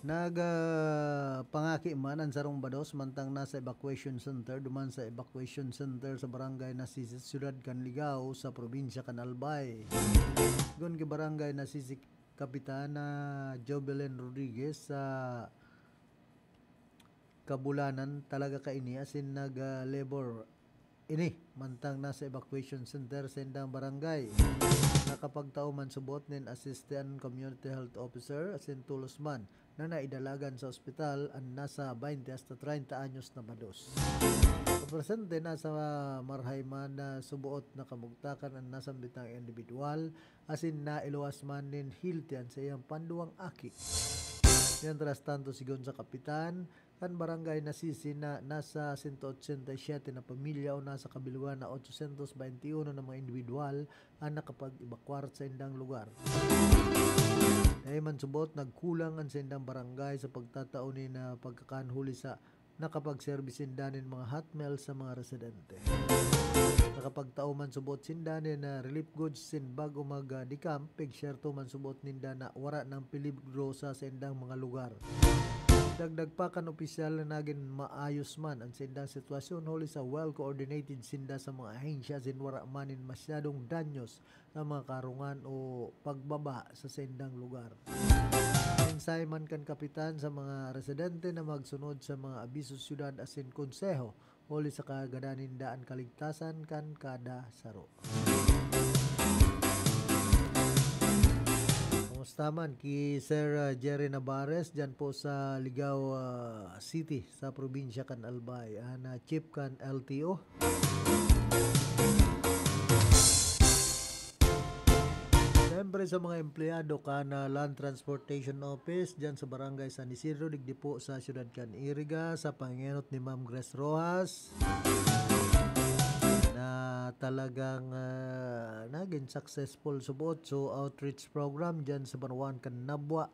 Nag, ah, pangaki man an sarong bados mantang nasa evacuation center duman sa evacuation center sa barangay Nasisi, siyudad kan Ligao, sa probinsya kan Albay. Sigon ki Barangay Nasisi Kapitana Jovelyn Rodriguez, sa kabulanan talaga kaini asin nag, ah, labor ini mantang nasa evacuation center sa indang barangay. Nakapagtao man subot nin assistant community health officer asin tolos man na naidalagan sa ospital an nasa baynte hasta treinta anyos na bados. Sa presente, nasa marahay man na suboot na kamugtakan an nasambitang indibidwal, asin nailuwas man nin healthy an saiyang panduwang aki. Mientras tanto, sigon sa kapitan kan barangay Nasisi na nasa sento otsenta y siyete na pamilya o nasa kabilugan na otsosyentos baynte uno na mga indibidwal an nakapag-ebakwar sa indang lugar. Dai man subot nagkulang an saindang barangay sa pagtatao nin, ah, pagkakan huli sa nakapagserbi sinda nin mga hot meals sa mga residente. Nakapagtao man subot sinda nin, ah, relief goods sin bag-o mag, ah, decamp, pigsyerto man subot ninda na wara nang peligro sa saindang mga lugar. Dagdag pa kan opisyal na nagin maayos man an saindang sitwasyon huli sa well-coordinated sinda sa mga ahensya asin wara man nin masyadong danyos sa mga karungan o pagbaba sa saindang lugar. Mensahe man kan kapitan sa mga residente na magsunod sa mga abiso sa syudad asin konseho huli sa kagadan ninda an kaligtasan kan kada saro. Kumusta man ki Sir, ah, Jerry Navarez dyan po sa Ligao, ah, City, sa probinsya kan Albay, an, ah, chief kan L T O? Siyempre, sa mga empleyado kan, ah, Land Transportation Office dyan sa Barangay San Isidro, digdi po sa siyudad kan Iriga, sa pangenot ni Ma'am Grace Rojas, na talagang, ah, naging successful subot so outreach program dyan sa banwaan kan Nabua.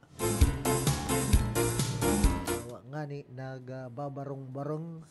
Wa ngani nagbabarong-barong.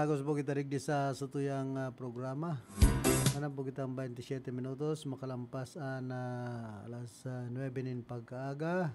Agos po kita digdi sa satuyang, ah, programa. Alam po kitang twenty-seven minutos, makalampas an, ah, alas, ah, nuebe nin pagkaaga.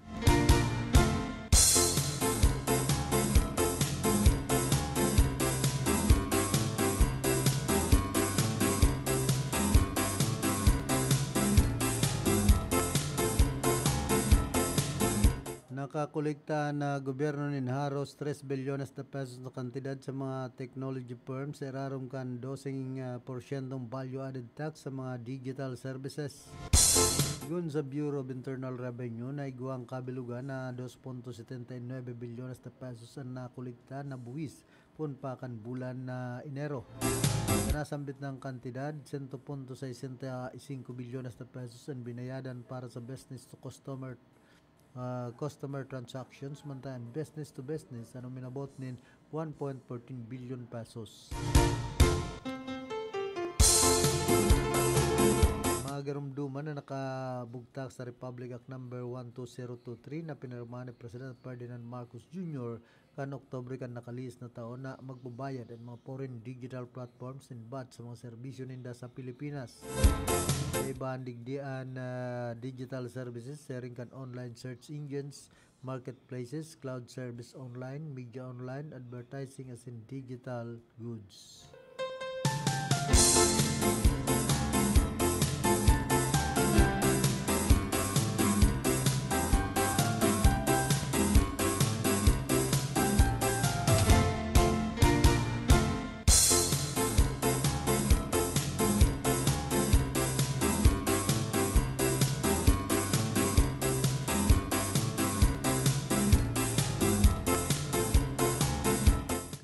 Nakakolekta na gobyerno nin haros tres bilyones de pesos na kantidad sa mga technology firms sa irarom kan doseng, ah, porsyentong value-added tax sa mga digital services. Sigon sa Bureau of Internal Revenue, naigwang kabilugan na dos punto setenta y nuebe bilyones de pesos an nakolekta na buwis poon pa kan bulan na Enero. Sa nasambit na kantidad, sento punto sesenta y singko bilyones de pesos an binayadan para sa business to customer, ah, customer transactions, mantayan business to business, ano, minabot nin one point fourteen billion pesos. Mga garumduman na nakabugtak sa Republic Act Number one two zero two three na pinirmahan ni President Ferdinand Marcos Junior kan Oktubre kan nakalihis na taon na magbabayad an mga foreign digital platforms nin vat sa mga serbisyo ninda sa Pilipinas. Sa ibahan digdi an, ah, digital services, siring kan online search engines, marketplaces, cloud service online, media online, advertising asin digital goods.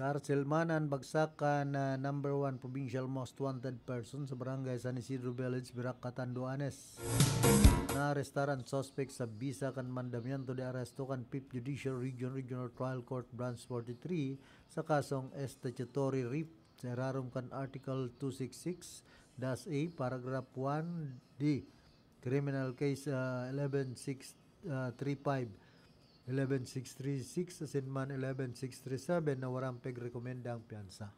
Karselman an bagsak kan, ah, number one provincial most wanted person sa barangay San Isidro Village, Virac, Catanduanes. Naarestar an suspek sa bisa kan mandamiento de aresto kan Fifth Judicial Region, Regional Trial Court, Branch forty-three, sa kasong statutory rape sa irarom kan Article two six six dash A, Paragraph one D, Criminal Case, ah, eleven six, ah, three five, eleven six three six, asin man eleven six three seven na warang pigrekomendang piyansa.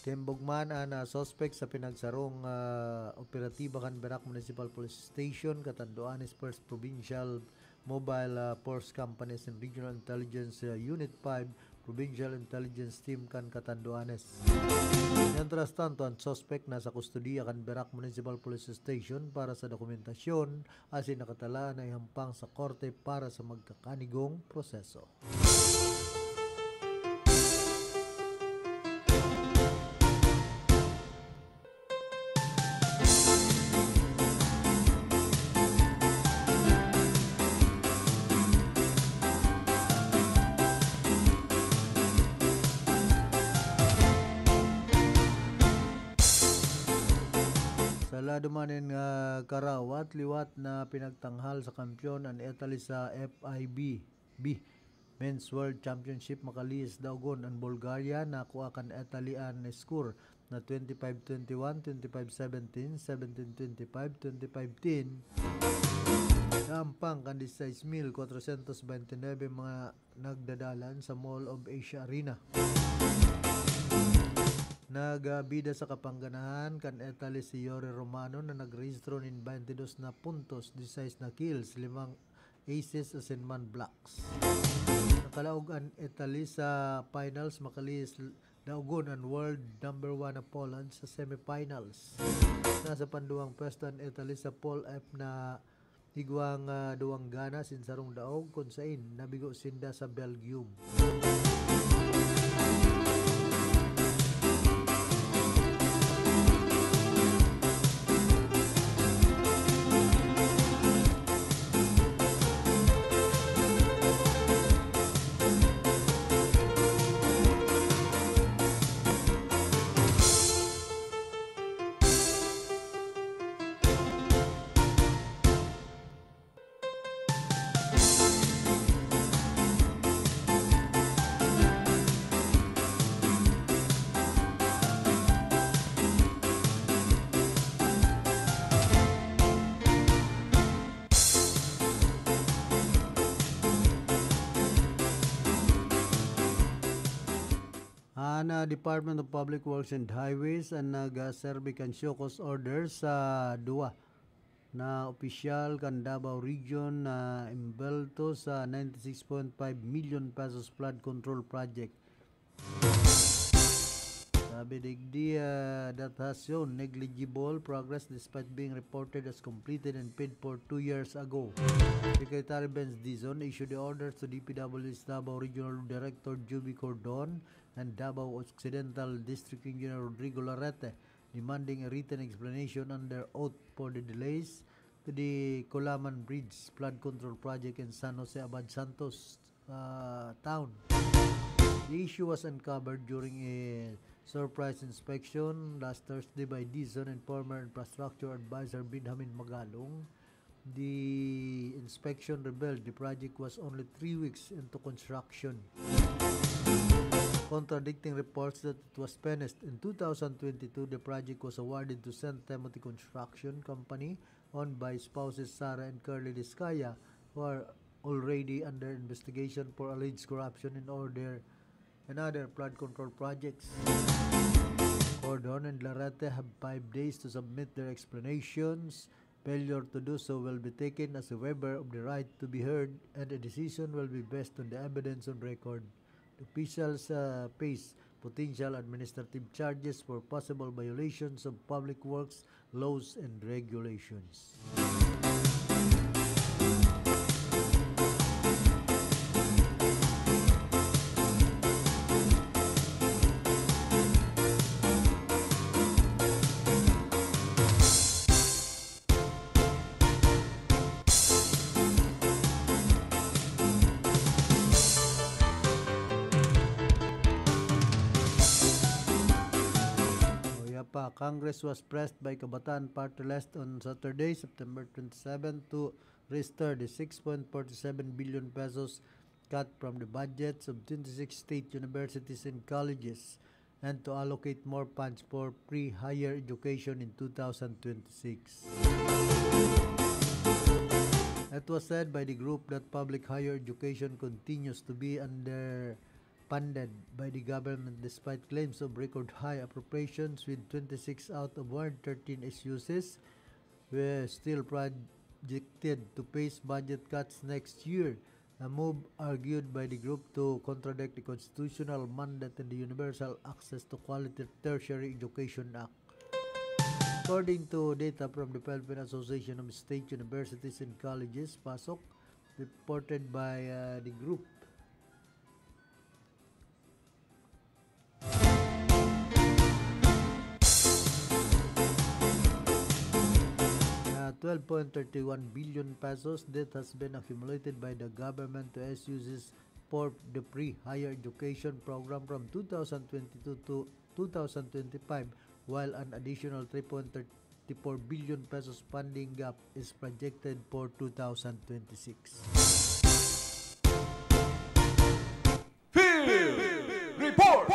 Timbog man an, ah, suspek sa pinagsarong, ah, operatiba kan Virac Municipal Police Station, Catanduanes First Provincial Mobile, ah, Force Company asin Regional Intelligence, ah, Unit five, Provincial Intelligence Team kan Catanduanes. Mientras tanto, an suspek nasa kustodiya kan Virac Municipal Police Station para sa dokumentasyon asin nakatalaan na ihampang sa korte para sa magkakanigong proseso. Sa lado man nin, ah, karawat, liwat na pinagtanghal sa kampiyon an Italy sa F I B B Men's World Championship. Makalihis daogon an Bulgaria, nakua kan Italy an score na twenty-five twenty-one, twenty-five seventeen, seventeen twenty-five, twenty-five ten. Naampang kan dieciséis mil cuatrocientos veintinuebe mga nagdadalan sa Mall of Asia Arena. Nagbida sa kapangganahan kan Italy si Yuri Romano na nagrehistro nin twenty-dos na puntos, dieciséis na kills, limang aces asin man blocks. Nakalaog an Italy sa finals, makalihis daogon an world number one na Poland sa semifinals. Nasa panduwang pwesto an Italy sa Pool F na igwang, ah, duwang gana asin sarong daog, kun sain nabigo sinda sa Belgium. An, ah, Department of Public Works and Highways an nag-, ah, serbi kan show cause order sa duwa na opisyal kan Davao Region na embelto sa ninety-six point five million pesos flood control project. Sabi digdi, ah, that has shown negligible progress despite being reported as completed and paid for two years ago. Secretary Benz Dizon issued the orders to D P W H Davao Regional Director Juby Cordon and Davao Occidental District Engineer Rodrigo Larete, demanding a written explanation under oath for the delays to the Colaman Bridge Flood Control Project in San Jose Abad Santos, uh, Town. The issue was uncovered during a surprise inspection last Thursday by Dizon and former Infrastructure Advisor Benjamin Magalong. The inspection revealed the project was only three weeks into construction, contradicting reports that it was finished in two thousand twenty-two. The project was awarded to Saint Timothy Construction Company, owned by spouses Sarah and Curly Discaya, who are already under investigation for alleged corruption in order and other flood control projects. Cordon and Larete have five days to submit their explanations. Failure to do so will be taken as a waiver of the right to be heard, and a decision will be based on the evidence on record. The officials, uh, face potential administrative charges for possible violations of public works laws and regulations. Congress was pressed by Kabataan Party List on Saturday, September twenty-seven, to restore the six point four seven billion pesos cut from the budgets of twenty-six state universities and colleges and to allocate more funds for pre-higher education in two thousand twenty-six. It was said by the group that public higher education continues to be underfunded by the government despite claims of record high appropriations, with twenty-six out of one hundred thirteen S U Cs were still projected to face budget cuts next year, a move argued by the group to contradict the constitutional mandate and the Universal Access to Quality Tertiary Education Act. According to data from the Philippine Association of State Universities and Colleges, PASUC, reported by, uh, the group, uh, twelve point thirty-one billion pesos debt has been accumulated by the government to S U Cs for the pre-higher education program from two thousand twenty-two to two thousand twenty-five, while an additional three point thirty-four billion pesos funding gap is projected for two thousand twenty-six. Field Report!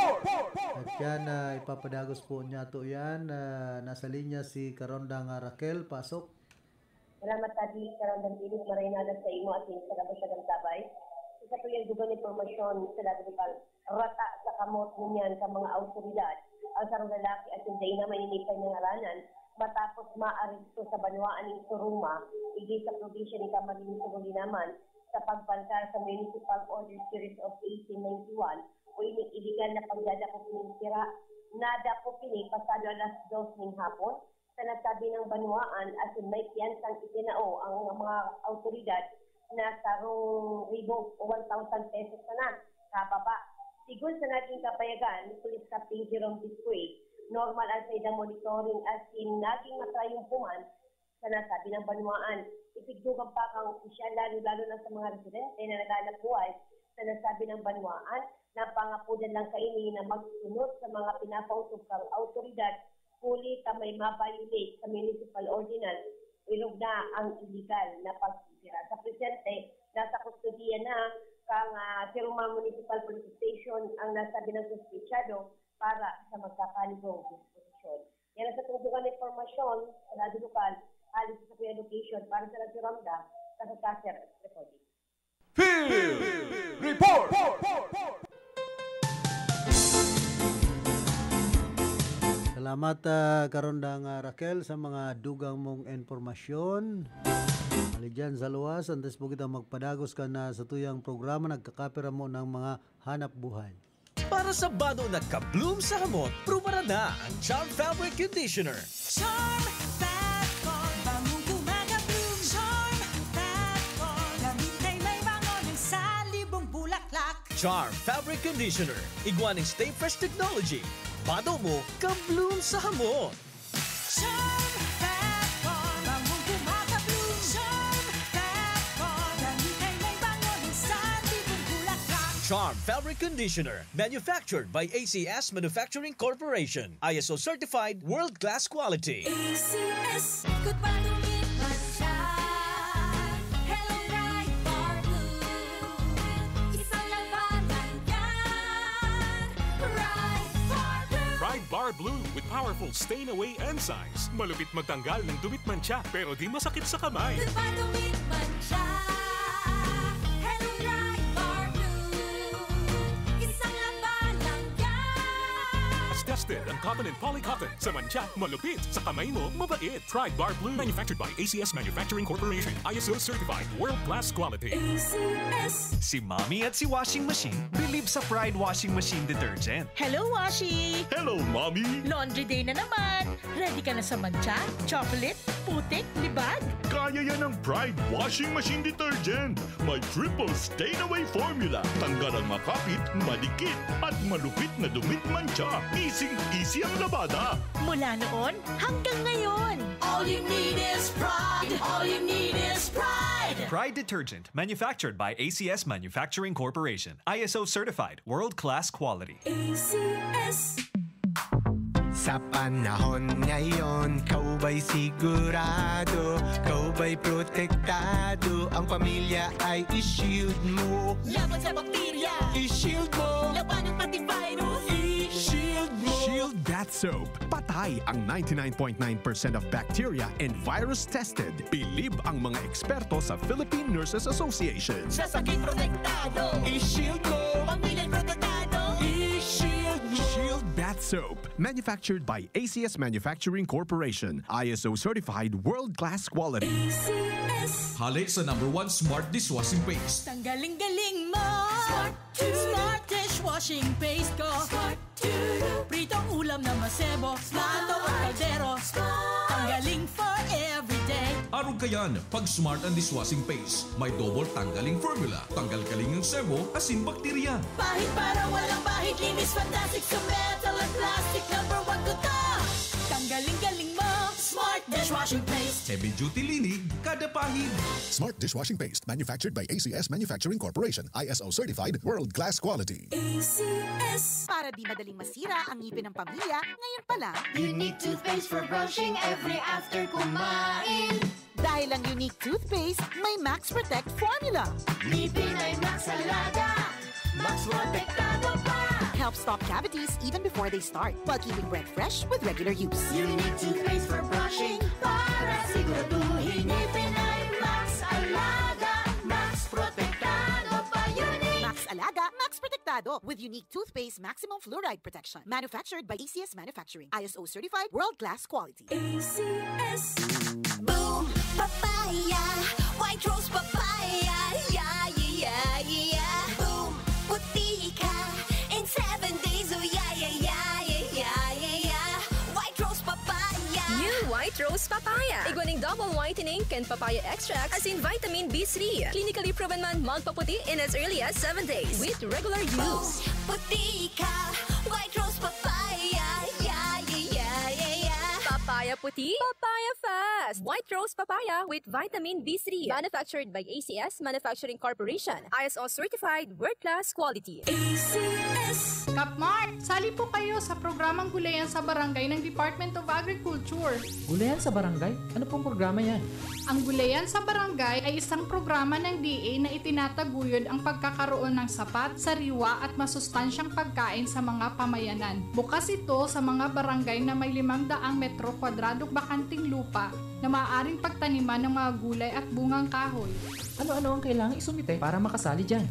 At yan, ah, ipapadagos po niya to yan. Ah, nasa linya si Karonda nga Raquel, pasok. Salamat, Tadi. Karandang Pilit, maray na sa imo asin sa kabasyagang tabay. Sa tuyang dugang impormasyon sa Dago Lokal, rata sa kamot ngunyan sa mga awtoridad ang sarong lalaki asin dai na mainipay na ngaranan matapos maaresto sa banwaan nin Soroma, igdi sa probinsya ni Camarines Sor, Linaman, sa pagpalkar sa Municipal Order Series of eighteen ninety-one o ining iligal na pagdadakop nin sira. Nadakop ini pasado alas dos nin hapon sa nasabing banwaan asin may piyansang itinao ang mga awtoridad na sarong ribo o one thousand pesos sana kababa. Sigon sa naging kapayagan ni Police Captain Jerome Biscuit, normal ang saindang monitoring asin naging matrayumpuman sa nasabing banwaan. Itigdugang pa kan opisyal, lalo-lalo na sa mga residente na naghahanap buhay sa nasabing banwaan, na pangapodan lang kaini na magsunod sa mga pinapautob kan awtoridad, huli ta may ma-violate sa municipal ordinance, irog na ang iligal na pagtitira. Sa presente, nasa kustodiya na kan, ah, Siruma Municipal Police Station ang nasabing suspetsado para sa magkakaligong disposisyon. Yan ang satong dugang na impormasyon sa Dago Lokal, hali sa sakuyang location. Para sa Radyo Ramdam, nasa Cacer, recording. Field Report! Salamat, ah, Karondang, ah, Raquel, sa mga dugang mong impormasyon. Hali dyan sa luwas, antes po kita magpadagos kan, ah, satuyang programa, nagkakapira mo ng mga hanap buhay. Para sa bado na ka-bloom sa hamot, prubaran na ang Charm Fabric Conditioner. Charm Fab Con, bangong gumagabloom. Charm Fab Con, damit ay may bango ng salibong bulaklak. Charm Fabric Conditioner, igwa ning Stay Fresh Technology. Bado mo, ka-bloom sa hamot. Charm Fab Con, bangong gumagabloom. Charm Fab Con, damit ay may bango ng salibong bulaklak. Charm Fabric Conditioner, manufactured by A C S Manufacturing Corporation. I S O certified, world-class quality. A C S, ikot pa, dumit man siya. Hello, Pride Bar Blue. Isang labanan yan. Pride Bar Blue. Pride Bar Blue with powerful stain away enzymes. Malupit magtanggal ng dumit mantsa, pero di masakit sa kamay. Ikot pa, dumit man siya. Hello, Pride Bar Blue. Isang labanan yan. Tested ang cotton and polycotton. Sa mantsa, malupit. Sa kamay mo, mabait. Pride Bar Blue. Manufactured by A C S Manufacturing Corporation. I S O certified. World class quality. A C S. Si Mommy at si Washing Machine bilib sa Pride Washing Machine Detergent. Hello, Washi! Hello, Mommy! Laundry day na naman! Ready ka na sa mantsa, chocolate, putik, libag? Kaya yan ng Pride Washing Machine Detergent. May triple stain away formula. Tanggal ang makapit, madikit, at malupit na dumit mantsa. Easy-easy ang labada. Mula noon hanggang ngayon. All you need is Pride. All you need is Pride. Pride Detergent, manufactured by A C S Manufacturing Corporation. I S O certified, world-class quality. A C S. Sa panahon ngayon, ikaw ba'y sigurado? Ikaw ba'y protektado? Ang pamilya ay i-shield mo. Laban sa bakterya, i-shield mo. Labanan pati virus, i-shield mo. Shield Bath Soap. Patay ang ninety-nine point nine percent of bacteria and virus tested. Bilib ang mga eksperto sa Philippine Nurses Association. Sa sakit protektado, i-shield mo. Pamilya'y protektado, i-shield mo. Shield Bath Soap. Manufactured by A C S Manufacturing Corporation. I S O certified, world-class quality. A C S. Hale sa number one smart dishwashing paste. Tanggaling-galing mo. Smart Smart dishwashing paste ko. Smart Pritong ulam na masebo. Smart. Plato o kaldero. Smart. Tanggaling for everyday. Arog kayan, pag Smart ang dishwashing paste. May double tanggaling formula. Tanggal kaling ang sebo, asin bakterya. Pahid para walang bahid, linis fantastic sa metal at plastic. Number one ko to. Tanggaling-galing mo. Smart dishwashing paste. Heavy duty linig, kada pahid. Smart dishwashing paste, manufactured by A C S Manufacturing Corporation, I S O certified, world class quality. A C S. Para di madaling masira ang ngipin ng pamilya, ngayon pa lang. Unique toothpaste for brushing every after kumain. Dahil ang Unique Toothpaste may Max Protect Formula. Ngipin ay Max Alaga, Max Protektado pa. Helps stop cavities even before they start, while keeping breath fresh with regular use. Unique toothpaste for brushing para siguraduhin ngipin ay Max Alaga, Max Protektado pa. Unique. Max Alaga, Max Protektado with Unique Toothpaste Maximum Fluoride Protection. Manufactured by A C S Manufacturing. I S O certified, world-class quality. A C S. Boom Papaya, White Rose Papaya, yeah, yeah, yeah, yeah. Boom, puti ka in seven days, oh yeah, yeah, yeah, yeah, yeah, yeah, yeah. White Rose Papaya. New White Rose Papaya. Igwa ning double whitening kan papaya extract asin vitamin B three. Clinically proven man magpaputi in as early as seven days with regular use. Boom, puti ka, White Rose Papaya, yeah, yeah, yeah, yeah, yeah. Papaya puti, papaya fast. White Rose Papaya with vitamin B three. Manufactured by A C S Manufacturing Corporation. I S O certified, world class quality. A C S. Kapmart, sali po kayo sa programang Gulayan sa Barangay ng Department of Agriculture. Gulayan sa Barangay? Ano pong programa yan? Ang Gulayan sa Barangay ay isang programa ng D A na itinataguyod ang pagkakaroon ng sapat, sariwa at masustansyang pagkain sa mga pamayanan. Bukas ito sa mga barangay na may limang daang metro kwadradong bakanting lupa na maaaring pagtaniman ng mga gulay at bungang kahoy. Ano-ano ang kailangang isumite para makasali dyan?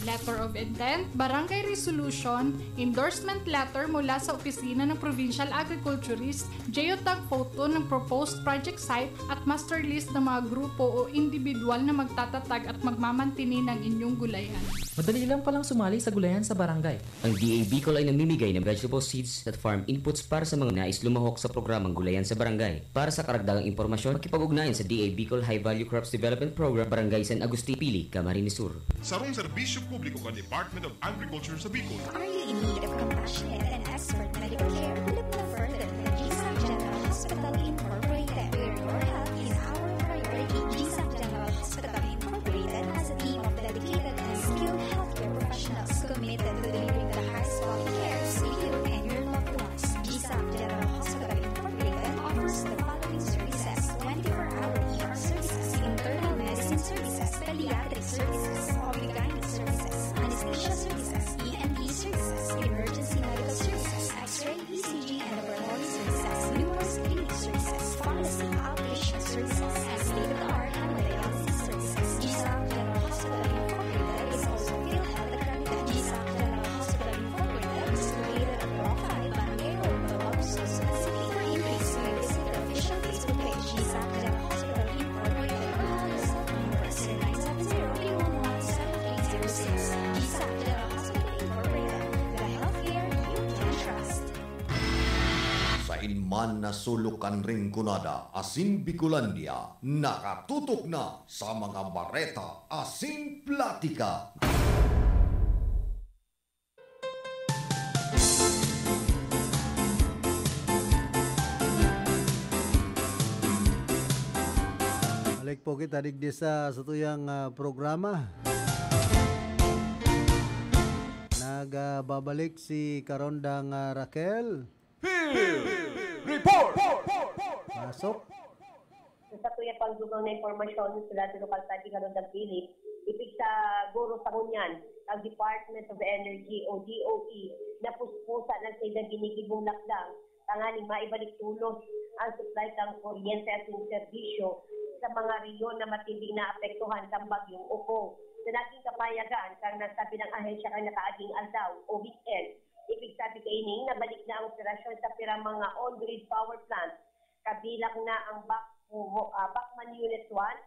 Letter of intent, barangay resolution, endorsement letter mula sa opisina ng Provincial Agriculturist, geotag photo ng proposed project site at master list ng mga grupo o individual na magtatatag at magmamantini ng inyong gulayan. Madali lang palang sumali sa gulayan sa barangay. Ang D A Bicol ay namimigay ng vegetable seeds at farm inputs para sa mga nais lumahok sa programang gulayan sa barangay. Para sa karagdagang impormasyon, makipag-ugnayan sa D A Bicol High Value Crops Development Program, Barangay San Agustin, Pili, Camarines Sur. Sarong serbisyo publiko kan Department of Agriculture sa Bicol. Are you in need of compassionate and expert medical care? Look no further than G S A P General Hospital Incorporated, where your health is our priority. G S A P General Hospital Incorporated has a team of dedicated and skilled healthcare professionals committed to delivering the highest quality care to you and your loved ones. G S A P General Hospital Incorporated offers the following services: twenty-four-hour E R services, internal medicine services, pediatric services, O B G Y N services, anesthesia services, E N T services, emergency medical services, X-ray, E C G, and laboratory services, numerous clinic services, pharmacy, outpatient services, and state-of-the-art hemodialysis services. G S A P General Hospital Incorporated is also PhilHealth accredited. G S A P General Hospital Incorporated is located at Block five, Barangay Road, Davao, Quezon City. For inquiries, you may visit the official Facebook page, G S A P General Hospital Incorporated, or call the cell phone number zero nine seven zero, three one one, seven three zero six. G S A P General Hospital Incorporated, the healthcare you can trust. Saen man na sulok kan Rinconada asin Bicolandia, nakatutok na sa mga bareta asin platika. Balik po kita digdi sa satuyang, ah, programa. Nagbabalik si Karondang, ah, Raquel. Field Report! Pasok. Sa satuya pang dugang na impormasyon, sila si Local Tadi Karondang Philip, ipigsa guro sa ngunyan, ang Department of Energy o D O E, na puspusa ng sila ginigibong lakdang tanganing maibalik tolos ang supply kan kuryente asin serbisyo sa mga rehiyon na matinding naapektuhan kan Bagyong Opo. Sa naging kapayagan kan nasabi ng ahensya kan nakaaging aldaw o weekend, ibig sabi kaining nabalik na ang operasyon sa pirang mga on-grid power plant, kabilang na ang Bac-, ah, Bacman Unit one,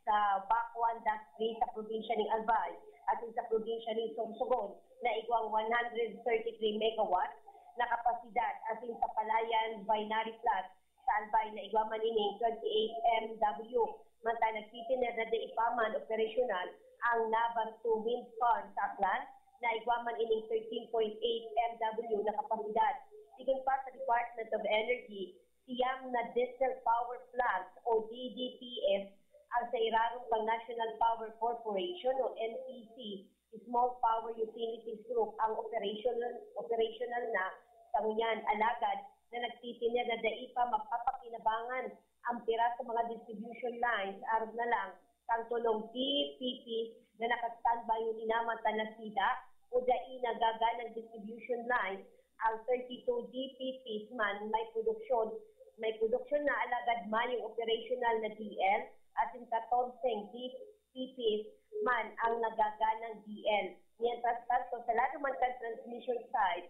sa Bac one dash three sa probinsya ning Albay, asin sa probinsya ning Sorsogon, na igwang one hundred thirty-three megawatt na kapasidad, asin sa Palayan Binary Plant sa Albay na igwa man ining twenty-eight M W. Mantang nagtitiner na dai pa man operasyonal ang Nabas two wind farm sa Aklan na igwa man ining thirteen point eight M W na kapasidad. Sigon pa sa Department of Energy, siyam na diesel power plants o D D P S ang sa irarom kan National Power Corporation o N P C, Small Power Utilities Group, ang operational, operational na sa ngunyan. Alagad na nagtitiner na dai pa mapapakinabangan ang pira sa mga distribution lines, arog na lang kan tolong D P Ps na naka-standby huli naman ta nasida o dai nagaganang distribution lines. Ang thirty-two D P Ps man may produksyon, may produksyon na, alagad mayong operational na D L, asin katorseng D P Ps man ang nagaganang D L. Mientras tanto, sa lado man kan transmission side,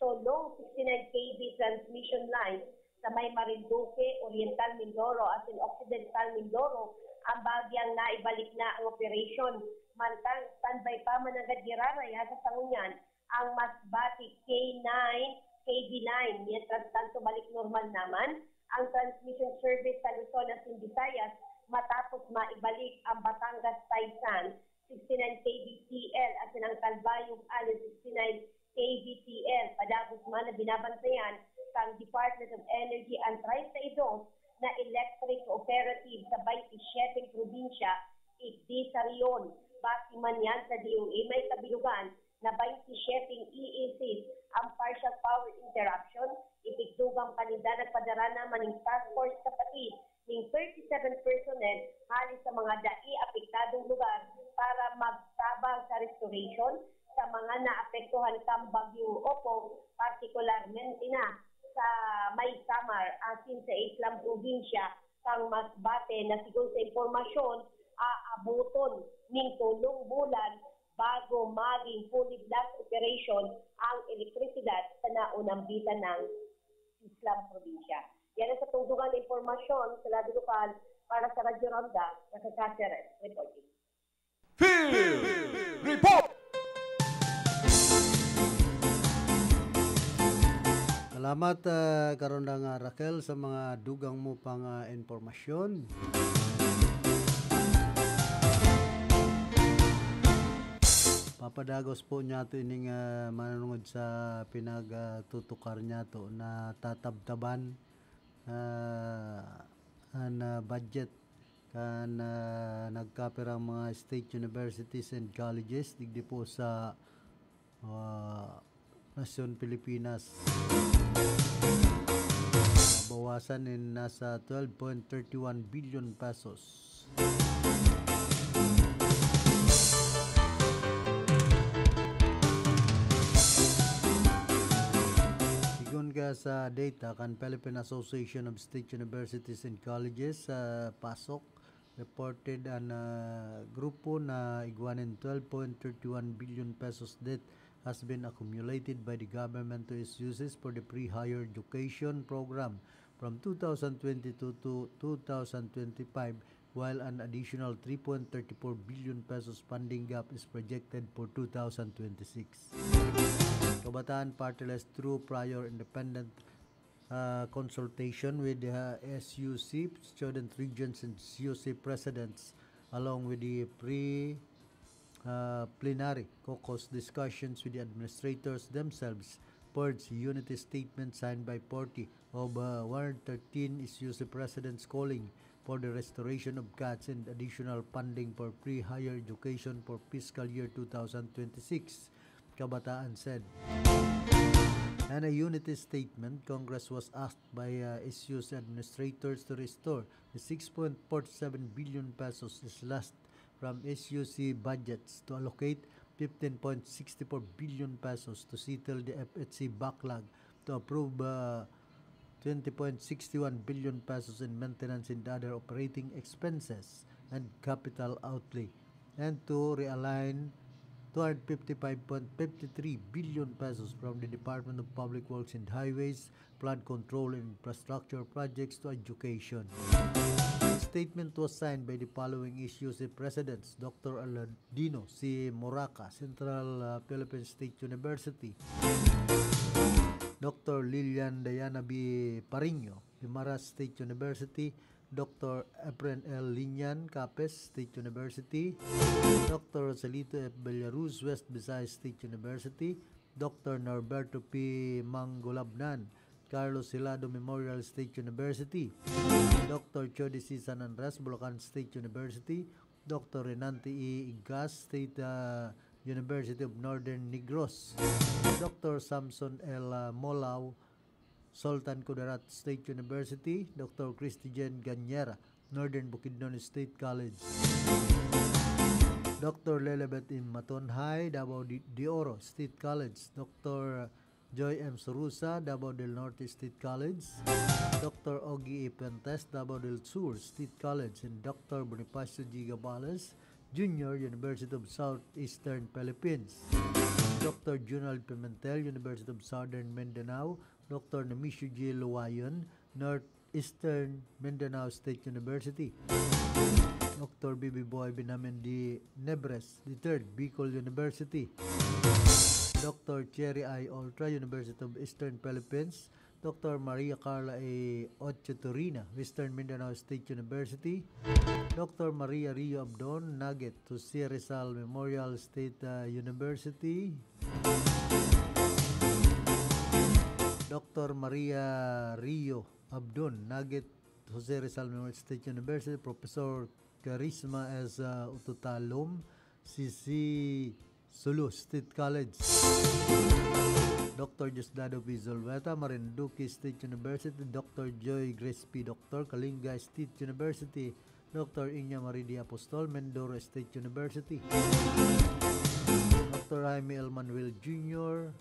tolong sixty-nine K V transmission line sa may Marinduque, Oriental Mindoro, asin Occidental Mindoro, ang bahagyang naibalik na ang operasyon. Mantang standby pa man nanggad giraray hasta sa ngunyan ang Masbate K nine K V line. Mientras tanto, balik normal naman ang transmission service sa Luzon asin Visayas matapos maibalik ang Batangas Taysan sixty-nine K V T L asin ang Calbayog Allen sixty-nine K V T L. Padagos man na binabantayan kan Department of Energy ang treinta y dos na electric cooperative sa baynte siyete probinsya, igdi sa rehiyon. Base man yan sa D O E, may kabilugan na baynte siyete E E Cs ang partial power interruption. Ipigdugang paninda nagpadara na man ning task force kapatid ning thirty-seven personnel hali sa mga dai apektadong lugar para magtabang sa restoration sa mga naapektuhan kan Bagyong Opo, partikularmente na sa may Samar asin sa Islam Probinsya kan Masbate, na sigon sa impormasyon, aaboton ning tolong bulan bago maging fully blast operation ang elektrisidad sa naunang bitan ng islang probinsya. Yan ang sa tungtungan na impormasyon sa Lado Lokal. Para sa Radyo Ronda, naka Caceres reporting. Field Report! Salamat, ah, Karondang, ah, Raquel, sa mga dugang mo pang, ah, impormasyon. Papadagos po niyato ining, ah, manunungod sa pinagtutukar niyato na tatabtaban, ah, an, ah, budget kan, ah, nagkapirang mga state universities and colleges digdi po sa, ah, nasyon Pilipinas. Bawasan nin nasa twelve point thirty one billion pesos. Sigon ka sa data kan Philippine Association of State Universities and Colleges, ah, PASOK, reported an, ah, grupo na igwa nin twelve point thirty one billion pesos debt has been accumulated by the government to S U Cs for the pre-higher education program from two thousand twenty-two to two thousand twenty-five, while an additional three point thirty four billion pesos funding gap is projected for two thousand twenty-six. Kabataan Party List, through prior independent, uh, consultation with the, uh, S U C, student regions, and C U C presidents, along with the pre, uh, plenary caucus discussions with the administrators themselves, purge unity statement signed by forty of, uh, one hundred thirteen S U C presidents calling for the restoration of cuts and additional funding for pre-higher education for fiscal year two thousand twenty-six, Kabataan said. And a unity statement, Congress was asked by, uh, S U C administrators to restore the six point four seven billion pesos is lost from S U C budgets to allocate fifteen point six four billion pesos to settle the F H C backlog, to approve, uh, twenty point six one billion pesos in maintenance and other operating expenses and capital outlay, and to realign two hundred fifty-five point five three billion pesos from the Department of Public Works and Highways, flood control and infrastructure projects to education. The statement was signed by the following S U C presidents: Doctor Aladino C. Moraca, Central, uh, Philippine State University; Doctor Lilian Diana B. Pariño, Guimaras State University; Doctor Efren L. Linian, Capiz State University; Doctor Roselito F. Villaruz, West Visayas State University; Doctor Norberto P. Mangulabnan, Carlos Hilado Memorial State University; Doctor Chody C. San Andres, Bulacan State University; Doctor Renante E. Igcas, State, ah, University of Northern Negros; Doctor Samson L. Molao, Sultan Kudarat State University; Doctor Christijen Gañera, Northern Bukidnon State College; Doctor Lelebet M. Matonhay, Davao de, de Oro State College; Doctor Joy M. Sorusa, Davao del Norte State College; Doctor Ogie E. Fuentes, Davao del Sur State College; and Doctor Bonifacio G. Gabales Junior, University of Southeastern Philippines; Doctor Junald Pimentel, University of Southern Mindanao; Doctor Nemesio G. Luwayon, Northeastern Mindanao State University; Doctor B B Boy Benjamin D. Nebres the third, Bicol University; Doctor Cherry I. Ultra, University of Eastern Philippines; Doctor Maria Carla A. Ochotorina, Western Mindanao State University; Doctor Maria Rio Abdon, Nugget, Jose Rizal Memorial State, uh, University; Doctor Maria Rio Abdon, Nugget, Jose Rizal Memorial State University; Professor Carisma S. uh, Ututalom, C C Sulu State College; Doctor Diosdado P. Zulueta, Marinduque State University; Doctor Joy Grace P. Doctor, Kalinga State University; Doctor Inya Marie D. Apostol, Mindoro State University; Doctor Jaime L. Manuel Junior,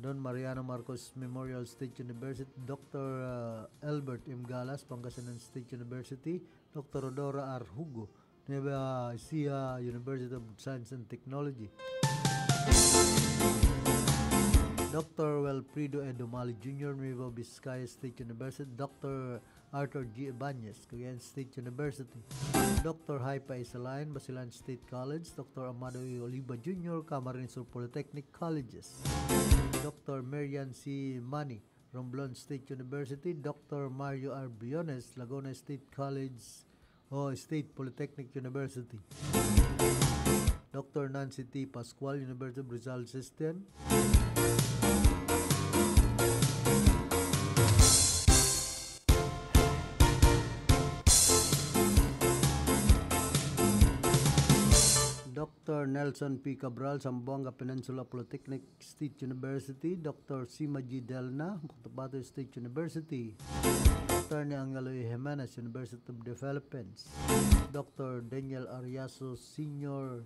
Don Mariano Marcos Memorial State University; Doctor, uh, Albert M. Galas, Pangasinan State University; Doctor Rhodora R. Hugo, Nueva Ecija University of Science and Technology. Doctor Wilfredo Edo Mali Junior, Nueva Vizcaya State University. Doctor Arthur G. Ibanez, Cagayan State University. Doctor Haipa Isalain, Basilan State College. Doctor Amado E. Oliva Junior, Camarines Sur Polytechnic Colleges. Doctor Marian C. Mani, Romblon State University. Doctor Mario R. Briones, Laguna State College o State Polytechnic University. Doctor Nancy T. Pascual, University of Rizal System. Doctor Nelson P. Cabral, Zamboanga Peninsula Polytechnic State University. Doctor Sima G. Delna, Cotabato State University. Doctor Angelo E. Jimenez, University of the Philippines. Doctor Daniel Ariaso Senior,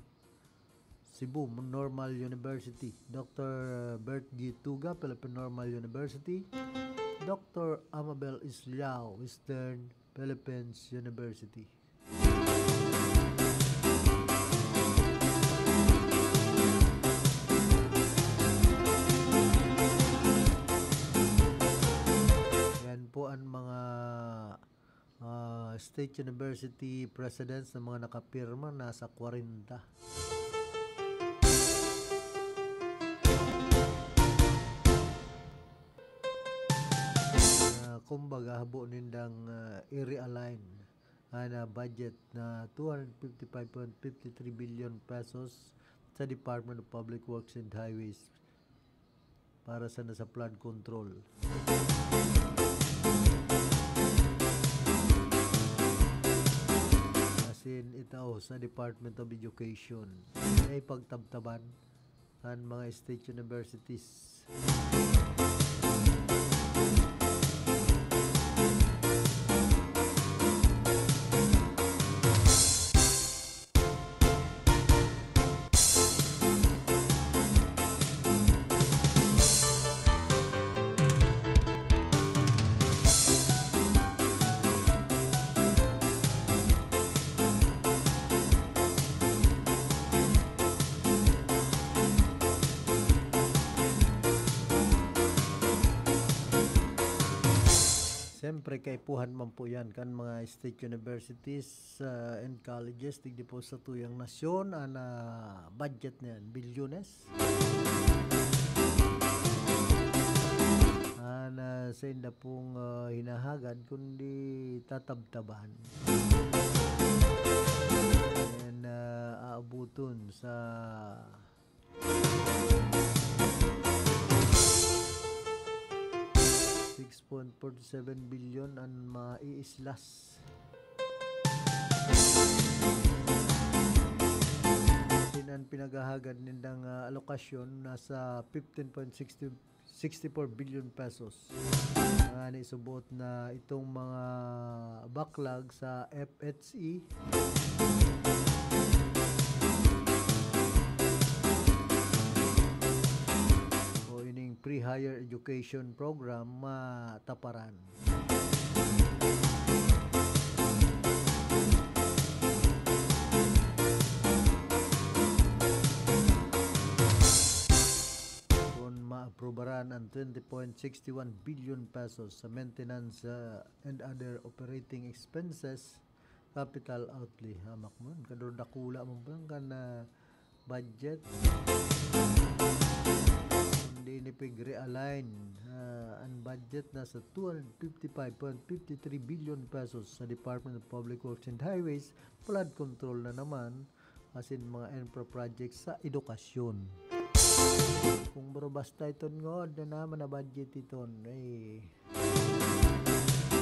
Cebu Normal University. Doctor Bert G. Tuga, Philippine Normal University. Doctor Amabel Islao, Western Philippines University. Yan po ang mga, ah, State University presidents na mga nakapirma, nasa kwarenta. Ah, kumbaga, habo nindang, ah, i-realign ang, ah, budget na two hundred fifty-five point five three billion pesos sa Department of Public Works and Highways para sana sa flood control. Asin itao sa Department of Education. May pagtabtaban kan mga state universities. Siyempre, kaipuhan man po yan kan mga state universities, ah, and colleges digdi po sa tuyang nasyon. Ang, ah, budget niyan, bilyones. Ang, ah, sa inda pong, ah, hinahagad, kundi tatabtaban. And, ah, aabuton sa six point forty-seven billion ang maiislas. Asin ang pinaghahagad nindang, ah, alokasyon nasa fifteen point sixty, sixty-four billion pesos. Ngani subot na itong mga baklag sa F H E o ining pre-higher education program mataparan. Kun maaprubaran ang twenty point six one billion pesos sa maintenance, uh, and other operating expenses, capital outlay, hamak man, kaduro dakula man po yan kan, ah, budget. Kundi ini pig-realign, ah, ang budget nasa two hundred fifty-five point fifty-three billion pesos sa Department of Public Works and Highways, flood control na naman, asin mga infra projects sa edukasyon. Kung bro, basta iton ngod na naman na budget iton, eh,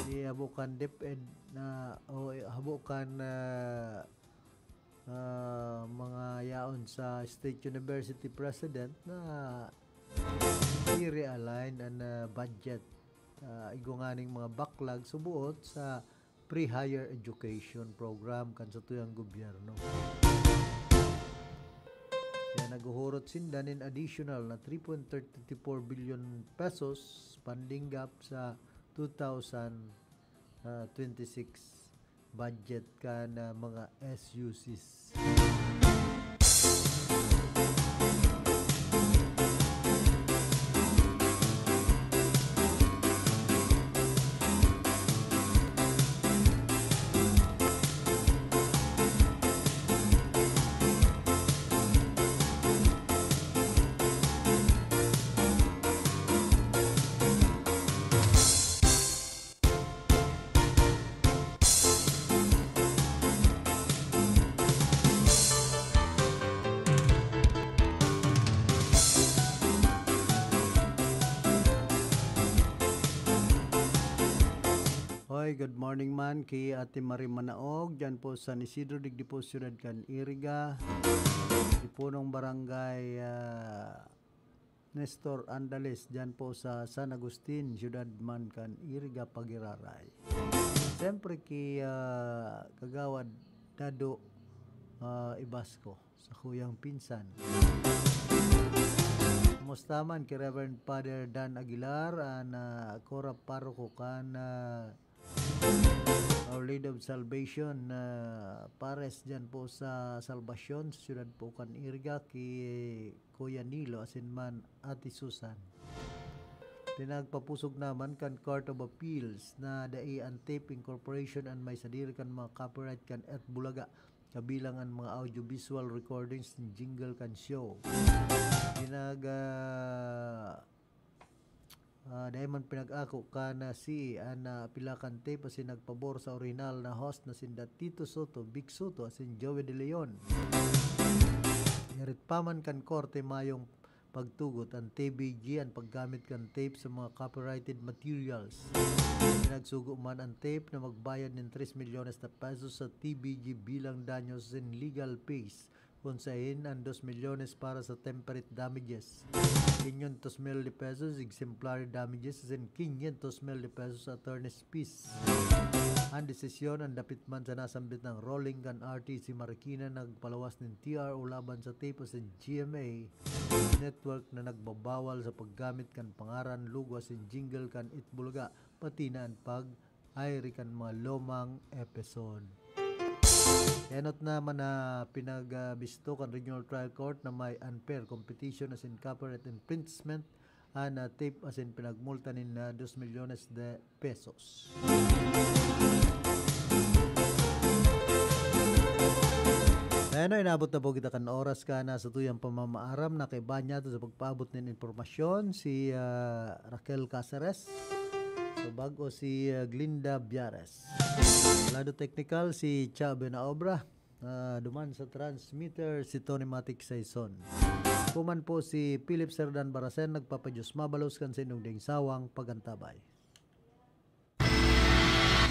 di habo kan DepEd na, o habo kan, ah, ah, mga yaon sa State University President na i-realign ang, ah, budget, ah, igwa nganing mga baklag suboot sa pre-higher education program kan satuyang gobyerno. Kaya naghuhurot sinda nin additional na three point three four billion pesos funding gap sa two thousand twenty-six. budget kan mga S U Cs. Hoy, good morning man ki Ate Marie Manaog, dyan po sa San Isidro, digdi po siyudad kan Iriga. Di punong barangay, ah, Nestor Andales, dyan po sa San Agustin, siyudad man kan Iriga, Pagiraray. Siyempre ki, ah, Kagawad Dado, ah, Ibasco, sa kuyang pinsan. Kumusta man ki Reverend Father Dan Aguilar, an, ah, Cora Paroko kan, ah, Our Lady of Salvation, ah, Pares dyan po sa Salvacion, sa siyudad po kan Iriga, ki Kuya Nilo, asin man Ate Susan. Pinagpapusog naman kan Court of Appeals na dai an Tape Incorporation an may sadiri kan mga copyright kan Earth Bulaga, kabilang an mga audiovisual recordings nin jingle kan show. Pinag, ah, ah, dai man pinag-ako kan C E an, ah, pila kan tape asin nagpabor sa orihinal na host na sinda Tito Soto, Vic Soto, asin Joey De Leon. Hirit pa man kan korte mayong pagtugot an T V G an paggamit kan tape sa mga copyrighted materials. Pinagsugo man an tape na magbayad nin tres milyones na pesos sa T V G bilang danyos asin legal fees, kun sain an dos milyones para sa temperate damages, quinientos mil de pesos exemplary damages, asin quinientos mil de pesos attorney's fees. An desisyon an dapit man sa nasambit na ruling kan R T C Marikina na nagpalawas nin T R O laban sa tape asin G M A Network na nagbabawal sa paggamit kan pangaran, logo asin jingle kan Earth Bulaga, pati na an pag-air kan mga lumang episode. Enot naman na pinagbisto kan Regional Trial Court na may unfair competition asin copyright infringement an, ah, tape asin pinagmulta nin, ah, dos milyones de pesos. Ayan, no, inabot na po kita kan oras kan satuyang pamamaaram. Nakaiba niya to sa pagpaabot nin impormasyon si, ah, Raquel Caceres. So, bago si, ah, Glinda Biares. Lado technical, si Cha Benaobra. Ah, duman sa transmitter, si Tony Matic Saison. Kuman po si Philip Serdan Barasen, nagpapadiyos mabalos kan saindong daing sawang pagantabay.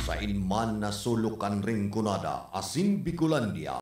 Sain man na sulok kan Rinconada asin Bicolandia,